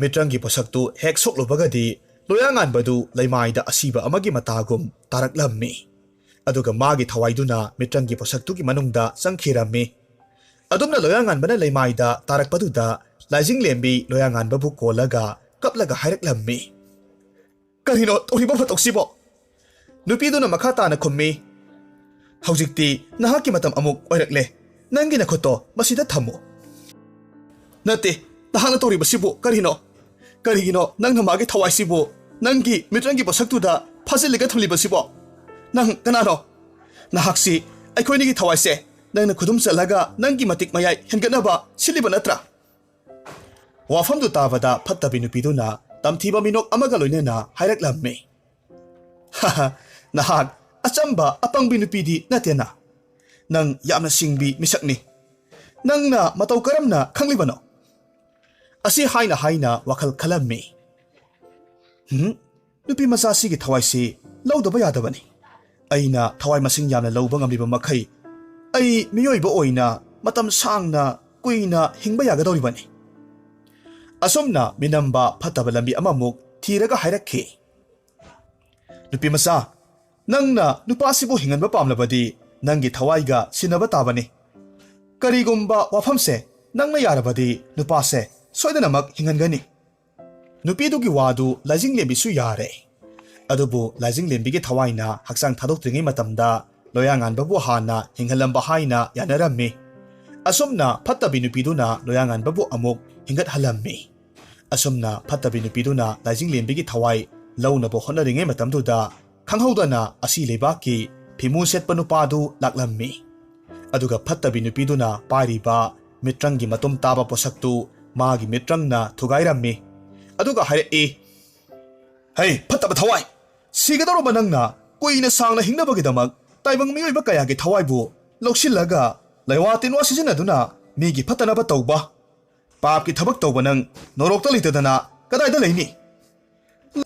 ꯃꯤꯇ꯭ꯔꯪꯒꯤ ꯄꯣꯠꯁꯛꯇꯨ ꯍꯦꯛ ꯁꯣꯛꯂꯨꯕꯒꯗꯤ ꯂꯣꯌꯥꯉꯥꯟꯕꯗꯨ ꯂꯩꯃꯥꯏꯗ ꯑꯁꯤꯕ ꯑꯃꯒꯤ ꯃꯇꯥꯒꯨꯝ ꯇꯥꯔꯛꯂꯝꯃꯤ꯫ ꯑꯗꯨꯒ ꯃꯥꯒꯤ ꯊꯋꯥꯏꯗꯨꯅ ꯃꯤꯇ꯭ꯔꯪꯒꯤ ꯄꯣꯠꯁꯛꯇꯨꯒꯤ ꯃꯅꯨꯡꯗ ꯆꯪꯈꯤꯔꯝꯃꯤ꯫ ꯑꯗꯨꯝꯅ ꯂꯣꯌꯥꯉꯥꯟꯕꯅ ꯂꯩꯃꯥꯏꯗ ꯇꯥꯔꯛꯄꯗꯨꯗ ꯂꯥꯏꯖꯤꯡꯂꯦꯝꯕꯤ ꯂꯣꯌꯥꯉꯥꯟꯕꯕꯨ ꯀꯣꯜꯂꯒ ꯀꯞꯂꯒ ꯍꯥꯏꯔꯛꯂꯝꯃꯤ, "ꯀꯔꯤꯅꯣ ꯇꯧꯔꯤꯕ ꯃꯇꯧꯁꯤꯕꯣ?" ꯅꯨꯄꯤꯗꯨꯅ ꯃꯈꯥ ꯇꯥꯅ ꯈꯨꯝꯃꯤ, ꯍꯧꯖꯤꯛꯇꯤ ꯅꯍꯥꯛꯀꯤ ꯃꯇꯝ ꯑꯃꯨꯛ ꯑꯣꯏꯔꯛꯂꯦ꯫ ꯅꯪꯒꯤ ꯅꯈꯨꯠꯇꯣ ꯃꯁꯤꯗ ꯊꯝꯃꯨ꯫ ꯅꯠꯇꯦ, ꯅꯍꯥꯛꯅ ꯇꯧꯔꯤꯕꯁꯤꯕꯨ ꯀꯔꯤꯅꯣ? ꯀꯔꯤꯒꯤꯅꯣ ꯅꯪꯅ ꯃꯥꯒꯤ ꯊꯋꯥꯏꯁꯤꯕꯨ ꯅꯪꯒꯤ ꯃꯤꯇ꯭ꯔꯪꯒꯤ ꯄꯣꯠꯁꯛꯇꯨꯗ ꯐꯥꯖꯤꯜꯂꯒ ꯊꯝꯂꯤꯕꯁꯤꯕꯣ? ꯅꯪ ꯀꯅꯥꯅꯣ? ꯅꯍꯥꯛꯁꯤ ꯑꯩꯈꯣꯏꯅꯤꯒꯤ ꯊꯋꯥꯏꯁꯦ ꯅꯪꯅ ꯈꯨꯗꯨꯝ ꯆꯠꯂꯒ ꯅꯪꯒꯤ ꯃꯇꯤꯛ ꯃꯌꯥꯏ ꯍꯦꯟꯒꯠꯅꯕ ꯁꯤꯜꯂꯤꯕ ꯅꯠꯇ꯭ꯔꯥ? ꯋꯥꯐꯝꯗꯨ ꯇꯥꯕꯗ ꯐꯠꯇꯕꯤ ꯅꯨꯄꯤꯗꯨꯅ ꯇꯝꯊꯤꯕ ꯃꯤꯅꯣꯛ ꯑꯃꯒ ꯂꯣꯏꯅꯅ ꯍꯥꯏꯔꯛꯂꯝꯃꯤ꯫ "ꯍꯥꯍꯥ, ꯅꯍꯥꯛ ꯑꯆꯝꯕ ꯑꯄꯪꯕꯤ ꯅꯨꯄꯤꯗꯤ ꯅꯠꯇꯦꯅ꯫ ꯅꯪ ꯌꯥꯝꯅ ꯁꯤꯡꯕꯤ ꯃꯤꯁꯛꯅꯤ꯫ ꯅꯪꯅ ꯃꯇꯧ ꯀꯔꯝꯅ ꯈꯪꯂꯤꯕꯅꯣ?" ꯑꯁꯤ ꯍꯥꯏꯅ ꯍꯥꯏꯅ ꯋꯥꯈꯜ ꯈꯜꯂꯝꯃꯤ꯫ "ꯍꯨꯝ, ꯅꯨꯄꯤ ꯃꯆꯥꯁꯤꯒꯤ ꯊꯋꯥꯏꯁꯤ ꯂꯧꯗꯕ ꯌꯥꯗꯕꯅꯤ꯫ ꯑꯩꯅ ꯊꯋꯥꯏ ꯃꯁꯤꯡ ꯌꯥꯝꯅ ꯂꯧꯕ ꯉꯝꯂꯤꯕ ꯃꯈꯩ ꯑꯩ ꯃꯤꯑꯣꯏꯕ ꯑꯣꯏꯅ ꯃꯇꯝ ꯁꯥꯡꯅ ꯀꯨꯏꯅ ꯍꯤꯡꯕ ꯌꯥꯒꯗꯧꯔꯤꯕꯅꯤ꯫" ꯑꯁꯨꯝꯅ ꯃꯤꯅꯝꯕ ꯐꯠꯇꯕ ꯂꯝꯕꯤ ꯑꯃꯃꯨꯛ ꯊꯤꯔꯒ ꯍꯥꯏꯔꯛꯈꯤ꯫ "ꯅꯨꯄꯤ ꯃꯆꯥ, ꯅꯪꯅ ꯅꯨꯄꯥꯁꯤꯕꯨ ꯍꯤꯡꯍꯟꯕ ꯄꯥꯝꯂꯕꯗꯤ ꯅꯪꯒꯤ ꯊꯋꯥꯏꯒ ꯁꯤꯟꯅꯕ ꯇꯥꯕꯅꯤ꯫ ꯀꯔꯤꯒꯨꯝꯕ ꯋꯥꯐꯝꯁꯦ ꯅꯪꯅ ꯌꯥꯔꯕꯗꯤ ꯅꯨꯄꯥꯁꯦ ꯁꯣꯏꯗꯅꯃꯛ ꯍꯤꯡꯍꯟꯒꯅꯤ꯫" ꯅꯨꯄꯤꯗꯨꯒꯤ ꯋꯥꯗꯨ ꯂꯥꯏꯖꯤꯡꯂꯦꯝꯕꯤꯁꯨ ꯌꯥꯔꯦ꯫ ꯑꯗꯨꯕꯨ ꯂꯥꯏꯖꯤꯡꯂꯦꯝꯕꯤꯒꯤ ꯊꯋꯥꯏꯅ ꯍꯛꯆꯥꯡ ꯊꯥꯗꯣꯛꯇ꯭ꯔꯤꯉꯩ ꯃꯇꯝꯗ ꯂꯣꯌꯥꯉꯥꯟꯕꯕꯨ ꯍꯥꯟꯅ ꯍꯤꯡꯍꯜꯂꯝꯕ ꯍꯥꯏꯅ ꯌꯥꯅꯔꯝꯃꯤ꯫ ꯑꯁꯨꯝꯅ ꯐꯠꯇꯕꯤ ꯅꯨꯄꯤꯗꯨꯅ ꯂꯣꯌꯥꯉꯥꯟꯕꯕꯨ ꯑꯃꯨꯛ ꯍꯤꯡꯒꯠꯍꯜꯂꯝꯃꯤ꯫ ꯑꯁꯨꯝꯅ ꯐꯠꯇꯕꯤ ꯅꯨꯄꯤꯗꯨꯅ ꯂꯥꯏꯖꯤꯡꯂꯦꯝꯕꯤꯒꯤ ꯊꯋꯥꯏ ꯂꯧꯅꯕ ꯍꯣꯠꯅꯔꯤꯉꯩ ꯃꯇꯝꯗꯨꯗ ꯈꯪꯍꯧꯗꯅ ꯑꯁꯤ ꯂꯩꯕꯥꯛꯀꯤ ꯐꯤꯃꯨ ꯁꯦꯠꯄ ꯅꯨꯄꯥꯗꯨ ꯂꯥꯛꯂꯝꯃꯤ꯫ ꯑꯗꯨꯒ ꯐꯠꯇꯕꯤ ꯅꯨꯄꯤꯗꯨꯅ ꯄꯥꯏꯔꯤꯕ ꯃꯤꯇ꯭ꯔꯪꯒꯤ ꯃꯇꯨꯝ ꯇꯥꯕ ꯄꯣꯠꯁꯛꯇꯨ ꯃꯥꯒꯤ ꯃꯤꯇ꯭ꯔꯪꯅ ꯊꯨꯒꯥꯏꯔꯝꯃꯤ꯫ ꯑꯗꯨꯒ ꯍꯥꯏꯔꯛꯏ, "ꯍꯩ, ꯐꯠꯇꯕ ꯊꯋꯥꯏ! ꯁꯤꯒꯗꯧꯔꯕ ꯅꯪꯅ ꯀꯨꯏꯅ ꯁꯥꯡꯅ ꯍꯤꯡꯅꯕꯒꯤꯗꯃꯛ ꯇꯥꯏꯕꯪ ꯃꯤꯑꯣꯏꯕ ꯀꯌꯥꯒꯤ ꯊꯋꯥꯏꯕꯨ ꯂꯧꯁꯤꯜꯂꯒ ꯂꯩꯋꯥ ꯇꯤꯟꯋꯥ ꯁꯤꯖꯤꯟꯅꯗꯨꯅ ꯃꯤꯒꯤ ꯐꯠꯇꯅꯕ ꯇꯧꯕ, ꯄꯥꯞꯀꯤ ꯊꯕꯛ ꯇꯧꯕ ꯅꯪ ꯅꯣꯔꯣꯛꯇ ꯂꯩꯇꯗꯅ ꯀꯗꯥꯏꯗ ꯂꯩꯅꯤ?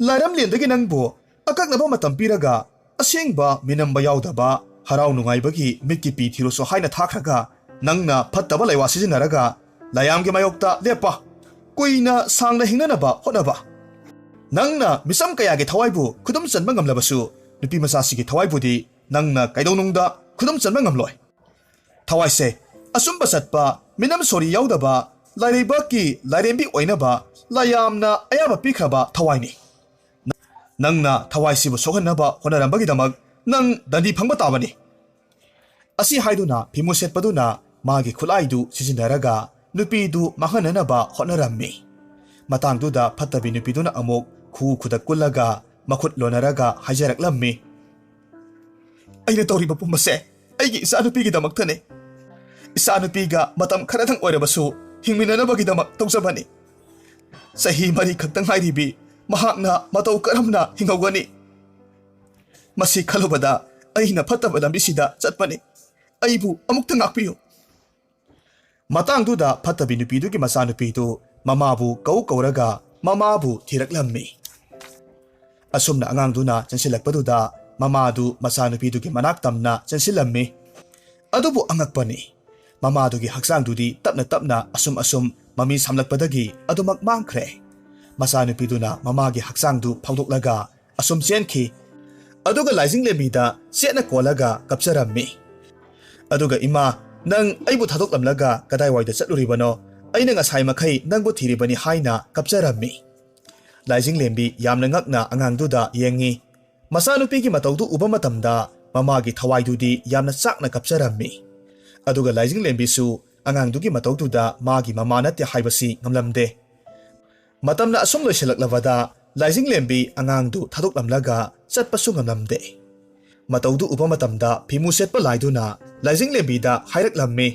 ꯂꯥꯏꯔꯝꯂꯦꯟꯗꯒꯤ ꯅꯪꯕꯨ ꯑꯀꯛꯅꯕ ꯃꯇꯝ ꯄꯤꯔꯒ ꯑꯁꯦꯡꯕ ꯃꯤꯅꯝꯕ ꯌꯥꯎꯗꯕ ꯍꯔꯥꯎ ꯅꯨꯡꯉꯥꯏꯕꯒꯤ ꯃꯤꯠꯀꯤ ꯄꯤ ꯊꯤꯔꯨꯁꯨ ꯍꯥꯏꯅ ꯊꯥꯈ꯭ꯔꯒ ꯅꯪꯅ ꯐꯠꯇꯕ ꯂꯩꯋꯥ ꯁꯤꯖꯤꯟꯅꯔꯒ ꯂꯥꯏꯌꯥꯝꯒꯤ ꯃꯥꯌꯣꯛꯇ ꯂꯦꯞꯄ, ꯀꯨꯏꯅ ꯁꯥꯡꯅ ꯍꯤꯡꯅꯅꯕ ꯍꯣꯠꯅꯕ꯫ ꯅꯪꯅ ꯃꯤꯆꯝ ꯀꯌꯥꯒꯤ ꯊꯋꯥꯏꯕꯨ ꯈꯨꯗꯨꯝ ꯆꯟꯕ ꯉꯝꯂꯕꯁꯨ ꯅꯨꯄꯤ ꯃꯆꯥꯁꯤꯒꯤ ꯊꯋꯥꯏꯕꯨꯗꯤ ꯅꯪꯅ ꯀꯩꯗꯧꯅꯨꯡꯗ ꯈꯨꯗꯨꯝ ꯆꯟꯕ ꯉꯝꯂꯣꯏ꯫ ꯊꯋꯥꯏꯁꯦ ꯑꯆꯨꯝꯕ ꯆꯠꯄ, ꯃꯤꯅꯝ ꯁꯣꯔꯤ ꯌꯥꯎꯗꯕ, ꯂꯥꯏꯔꯩꯕꯥꯛꯀꯤ ꯂꯥꯏꯔꯦꯝꯕꯤ ꯑꯣꯏꯅꯕ ꯂꯥꯏꯌꯥꯝꯅ ꯑꯌꯥꯕ ꯄꯤꯈ꯭ꯔꯕ ꯊꯋꯥꯏꯅꯤ꯫ ꯅꯪꯅ ꯊꯋꯥꯏꯁꯤꯕꯨ ꯁꯣꯛꯍꯟꯅꯕ ꯍꯣꯠꯅꯔꯝꯕꯒꯤꯗꯃꯛ ꯅꯪ ꯗꯟꯗꯤ ꯐꯪꯕ ꯇꯥꯕꯅꯤ꯫ ꯑꯁꯤ ꯍꯥꯏꯗꯨꯅ ꯐꯤꯃꯨ ꯁꯦꯠꯄꯗꯨꯅ ꯃꯥꯒꯤ ꯈꯨꯠꯂꯥꯏꯗꯨ ꯁꯤꯖꯤꯟꯅꯔꯒ ꯅꯨꯄꯤꯗꯨ ꯃꯥꯡꯍꯟꯅꯅꯕ ꯍꯣꯠꯅꯔꯝꯃꯤ꯫ ꯃꯇꯥꯡꯗꯨꯗ ꯐꯠꯇꯕꯤ ꯅꯨꯄꯤꯗꯨꯅ ꯑꯃꯨꯛ ꯈꯨ ꯈꯨꯗꯛ ꯀꯨꯜꯂꯒ ꯃꯈꯨꯠ ꯂꯣꯟꯅꯔꯒ ꯍꯥꯏꯖꯔꯛꯂꯝꯃꯤ, "ꯑꯩꯅ ꯇꯧꯔꯤꯕ ꯄꯨꯝꯕꯁꯦ ꯑꯩꯒꯤ ꯏꯆꯥꯅꯨꯄꯤꯒꯤꯗꯃꯛꯇꯅꯦ꯫ ꯏꯆꯥꯅꯨꯄꯤꯒ ꯃꯇꯝ ꯈꯔꯗꯪ ꯑꯣꯏꯔꯕꯁꯨ ꯍꯤꯡꯃꯤꯟꯅꯅꯕꯒꯤꯗꯃꯛ ꯇꯧꯖꯕꯅꯤ꯫ ꯆꯍꯤ ꯃꯔꯤ ꯈꯛꯇ ꯉꯥꯏꯔꯤꯕꯤ ꯃꯍꯥꯛꯅ ꯃꯇꯧ ꯀꯔꯝꯅ ꯍꯤꯡꯍꯧꯒꯅꯤ? ꯃꯁꯤ ꯈꯜꯂꯨꯕꯗ ꯑꯩꯅ ꯐꯠꯇꯕ ꯂꯝꯕꯤꯁꯤꯗ ꯆꯠꯄꯅꯤ꯫ ꯑꯩꯕꯨ ꯑꯃꯨꯛꯇ ꯉꯥꯛꯄꯤꯌꯨ"꯫ ꯃꯇꯥꯡꯗꯨꯗ ꯐꯠꯇꯕꯤ ꯅꯨꯄꯤꯗꯨꯒꯤ ꯃꯆꯥꯅꯨꯄꯤꯗꯨ ꯃꯃꯥꯕꯨ ꯀꯧ ꯀꯧꯔꯒ ꯃꯃꯥꯕꯨ ꯊꯤꯔꯛꯂꯝꯃꯤ꯫ ꯑꯁꯨꯝꯅ ꯑꯉꯥꯡꯗꯨꯅ ꯆꯦꯟꯁꯤꯜꯂꯛꯄꯗꯨꯗ ꯃꯃꯥꯗꯨ ꯃꯆꯥꯅꯨꯄꯤꯗꯨꯒꯤ ꯃꯅꯥꯛ ꯇꯝꯅ ꯆꯦꯟꯁꯤꯜꯂꯝꯃꯤ꯫ ꯑꯗꯨꯕꯨ ꯑꯉꯛꯄꯅꯤ, ꯃꯃꯥꯗꯨꯒꯤ ꯍꯛꯆꯥꯡꯗꯨꯗꯤ ꯇꯞꯅ ꯇꯞꯅ ꯑꯁꯨꯝ ꯑꯁꯨꯝ ꯃꯃꯤ ꯁꯥꯝꯂꯛꯄꯗꯒꯤ ꯑꯗꯨꯃꯛ ꯃꯥꯡꯈ꯭ꯔꯦ꯫ ꯃꯆꯥꯅꯨꯄꯤꯗꯨꯅ ꯃꯃꯥꯒꯤ ꯍꯛꯆꯥꯡꯗꯨ ꯐꯥꯎꯗꯣꯛꯂꯒ ꯑꯁꯨꯝ ꯆꯦꯟꯈꯤ꯫ ꯑꯗꯨꯒ ꯂꯥꯏꯖꯤꯡꯂꯦꯝꯕꯤꯗ ꯆꯦꯠꯅ ꯀꯣꯜꯂꯒ ꯀꯞꯆꯔꯝꯃꯤ꯫ ꯑꯗꯨꯒ, "ꯏꯃꯥ, ꯅꯪ ꯑꯩꯕꯨ ꯊꯥꯗꯣꯛꯂꯝꯂꯒ ꯀꯗꯥꯏꯋꯥꯏꯗ ꯆꯠꯂꯨꯔꯤꯕꯅꯣ? ꯑꯩꯅ ꯉꯁꯥꯏ ꯃꯈꯩ ꯅꯪꯕꯨ ꯊꯤꯔꯤꯕꯅꯤ" ꯍꯥꯏꯅ ꯀꯞꯆꯔꯝꯃꯤ꯫ ꯂꯥꯏꯖꯤꯡꯂꯦꯝꯕꯤ ꯌꯥꯝꯅ ꯉꯛꯅ ꯑꯉꯥꯡꯗꯨꯗ ꯌꯦꯡꯉꯤ꯫ ꯃꯆꯥꯅꯨꯄꯤꯒꯤ ꯃꯇꯧꯗꯨ ꯎꯕ ꯃꯇꯝꯗ ꯃꯃꯥꯒꯤ ꯊꯋꯥꯏꯗꯨꯗꯤ ꯌꯥꯝꯅ ꯆꯥꯛꯅ ꯀꯞꯆꯔꯝꯃꯤ꯫ ꯑꯗꯨꯒ ꯂꯥꯏꯖꯤꯡꯂꯦꯝꯕꯤꯁꯨ ꯑꯉꯥꯡꯗꯨꯒꯤ ꯃꯇꯧꯗꯨꯗ ꯃꯥꯒꯤ ꯃꯃꯥ ꯅꯠꯇꯦ ꯍꯥꯏꯕꯁꯤ ꯉꯝꯂꯝꯗꯦ꯫ ꯃꯇꯝꯅ ꯑꯁꯨꯝ ꯂꯣꯏꯁꯤꯜꯂꯛꯂꯕꯗ ꯂꯥꯏꯖꯤꯡꯂꯦꯝꯕꯤ ꯑꯉꯥꯡꯗꯨ ꯊꯥꯗꯣꯛꯂꯝꯂꯒ ꯆꯠꯄꯁꯨ ꯉꯝꯂꯝꯗꯦ꯫ ꯃꯇꯧꯗꯨ ꯎꯕ ꯃꯇꯝꯗ ꯐꯤꯃꯨ ꯁꯦꯠꯄ ꯂꯥꯏꯗꯨꯅ ꯂꯥꯏꯖꯤꯡꯂꯦꯝꯕꯤꯗ ꯍꯥꯏꯔꯛꯂꯝꯃꯤ,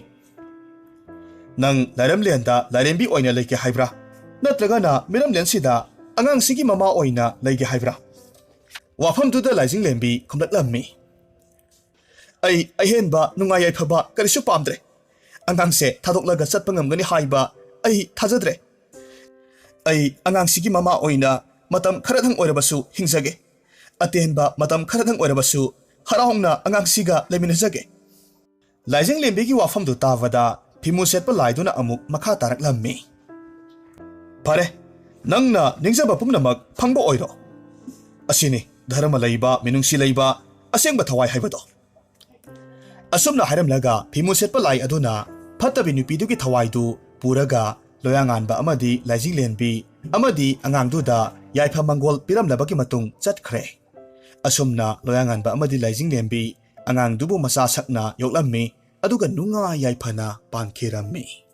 "ꯅꯪ ꯂꯥꯏꯔꯝꯂꯦꯟꯗ ꯂꯥꯏꯔꯦꯝꯕꯤ ꯑꯣꯏꯅ ꯂꯩꯒꯦ ꯍꯥꯏꯕ꯭ꯔꯥ? ꯅꯠꯇ꯭ꯔꯒꯅ ꯃꯤꯔꯝꯂꯦꯟꯁꯤꯗ ꯑꯉꯥꯡꯁꯤꯒꯤ ꯃꯃꯥ ꯑꯣꯏꯅ ꯂꯩꯒꯦ ꯍꯥꯏꯕ꯭ꯔꯥ?" ꯋꯥꯐꯝꯗꯨꯗ ꯂꯥꯏꯖꯤꯡꯂꯦꯝꯕꯤ ꯈꯨꯝꯂꯛꯂꯝꯃꯤ, "ꯑꯩ ꯑꯍꯦꯟꯕ ꯅꯨꯡꯉꯥꯏ ꯌꯥꯏꯐꯕ ꯀꯔꯤꯁꯨ ꯄꯥꯝꯗ꯭ꯔꯦ꯫ ꯑꯉꯥꯡꯁꯦ ꯊꯥꯗꯣꯛꯂꯒ ꯆꯠꯄ ꯉꯝꯒꯅꯤ ꯍꯥꯏꯕ ꯑꯩ ꯊꯥꯖꯗ꯭ꯔꯦ꯫ ꯑꯩ ꯑꯉꯥꯡꯁꯤꯒꯤ ꯃꯃꯥ ꯑꯣꯏꯅ ꯃꯇꯝ ꯈꯔꯗꯪ ꯑꯣꯏꯔꯕꯁꯨ ꯍꯤꯡꯖꯒꯦ꯫ ꯑꯇꯦꯟꯕ ꯃꯇꯝ ꯈꯔꯗꯪ ꯑꯣꯏꯔꯕꯁꯨ ꯍꯔꯥꯎꯅ ꯑꯉꯥꯡꯁꯤꯒ ꯂꯩꯃꯤꯟꯅꯖꯒꯦ"꯫ ꯂꯥꯏꯖꯤꯡꯂꯦꯝꯕꯤꯒꯤ ꯋꯥꯐꯝꯗꯨ ꯇꯥꯕꯗ ꯐꯤꯃꯨ ꯁꯦꯠꯄ ꯂꯥꯏꯗꯨꯅ ꯑꯃꯨꯛ ꯃꯈꯥ ꯇꯥꯔꯛꯂꯝꯃꯤ, "ꯐꯔꯦ, ꯅꯪꯅ ꯅꯤꯡꯖꯕ ꯄꯨꯝꯅꯃꯛ ꯐꯪꯕ ꯑꯣꯏꯔꯣ꯫ ꯑꯁꯤꯅꯤ ꯙꯔꯃ ꯂꯩꯕ, ꯃꯤꯅꯨꯡꯁꯤ ꯂꯩꯕ, ꯑꯁꯦꯡꯕ ꯊꯋꯥꯏ ꯍꯥꯏꯕꯗꯣ"꯫ ꯑꯁꯨꯝꯅ ꯍꯥꯏꯔꯝꯂꯒ ꯐꯤꯃꯨ ꯁꯦꯠꯄ ꯂꯥꯏ ꯑꯗꯨꯅ ꯐꯠꯇꯕꯤ ꯅꯨꯄꯤꯗꯨꯒꯤ ꯊꯋꯥꯏꯗꯨ ꯄꯨꯔꯒ ꯂꯣꯌꯥꯉꯥꯟꯕ ꯑꯃꯗꯤ ꯂꯥꯏꯖꯤꯡꯂꯦꯝꯕꯤ ꯑꯃꯗꯤ ꯑꯉꯥꯡꯗꯨꯗ ꯌꯥꯏꯐ ꯃꯪꯒꯣꯜ ꯄꯤꯔꯝꯂꯕꯒꯤ ꯃꯇꯨꯡ ꯆꯠꯈ꯭ꯔꯦ꯫ ꯑꯁꯨꯝꯅ ꯂꯣꯌꯥꯉꯥꯟꯕ ꯑꯃꯗꯤ ꯂꯥꯏꯖꯤꯡꯂꯦꯝꯕꯤ ꯑꯉꯥꯡꯗꯨꯕꯨ ꯃꯆꯥ ꯁꯛꯅ ꯌꯣꯛꯂꯝꯃꯤ, ꯑꯗꯨꯒ ꯅꯨꯡꯉꯥꯏ ꯌꯥꯏꯐꯅ ꯄꯥꯟꯈꯤꯔꯝꯃꯤ꯫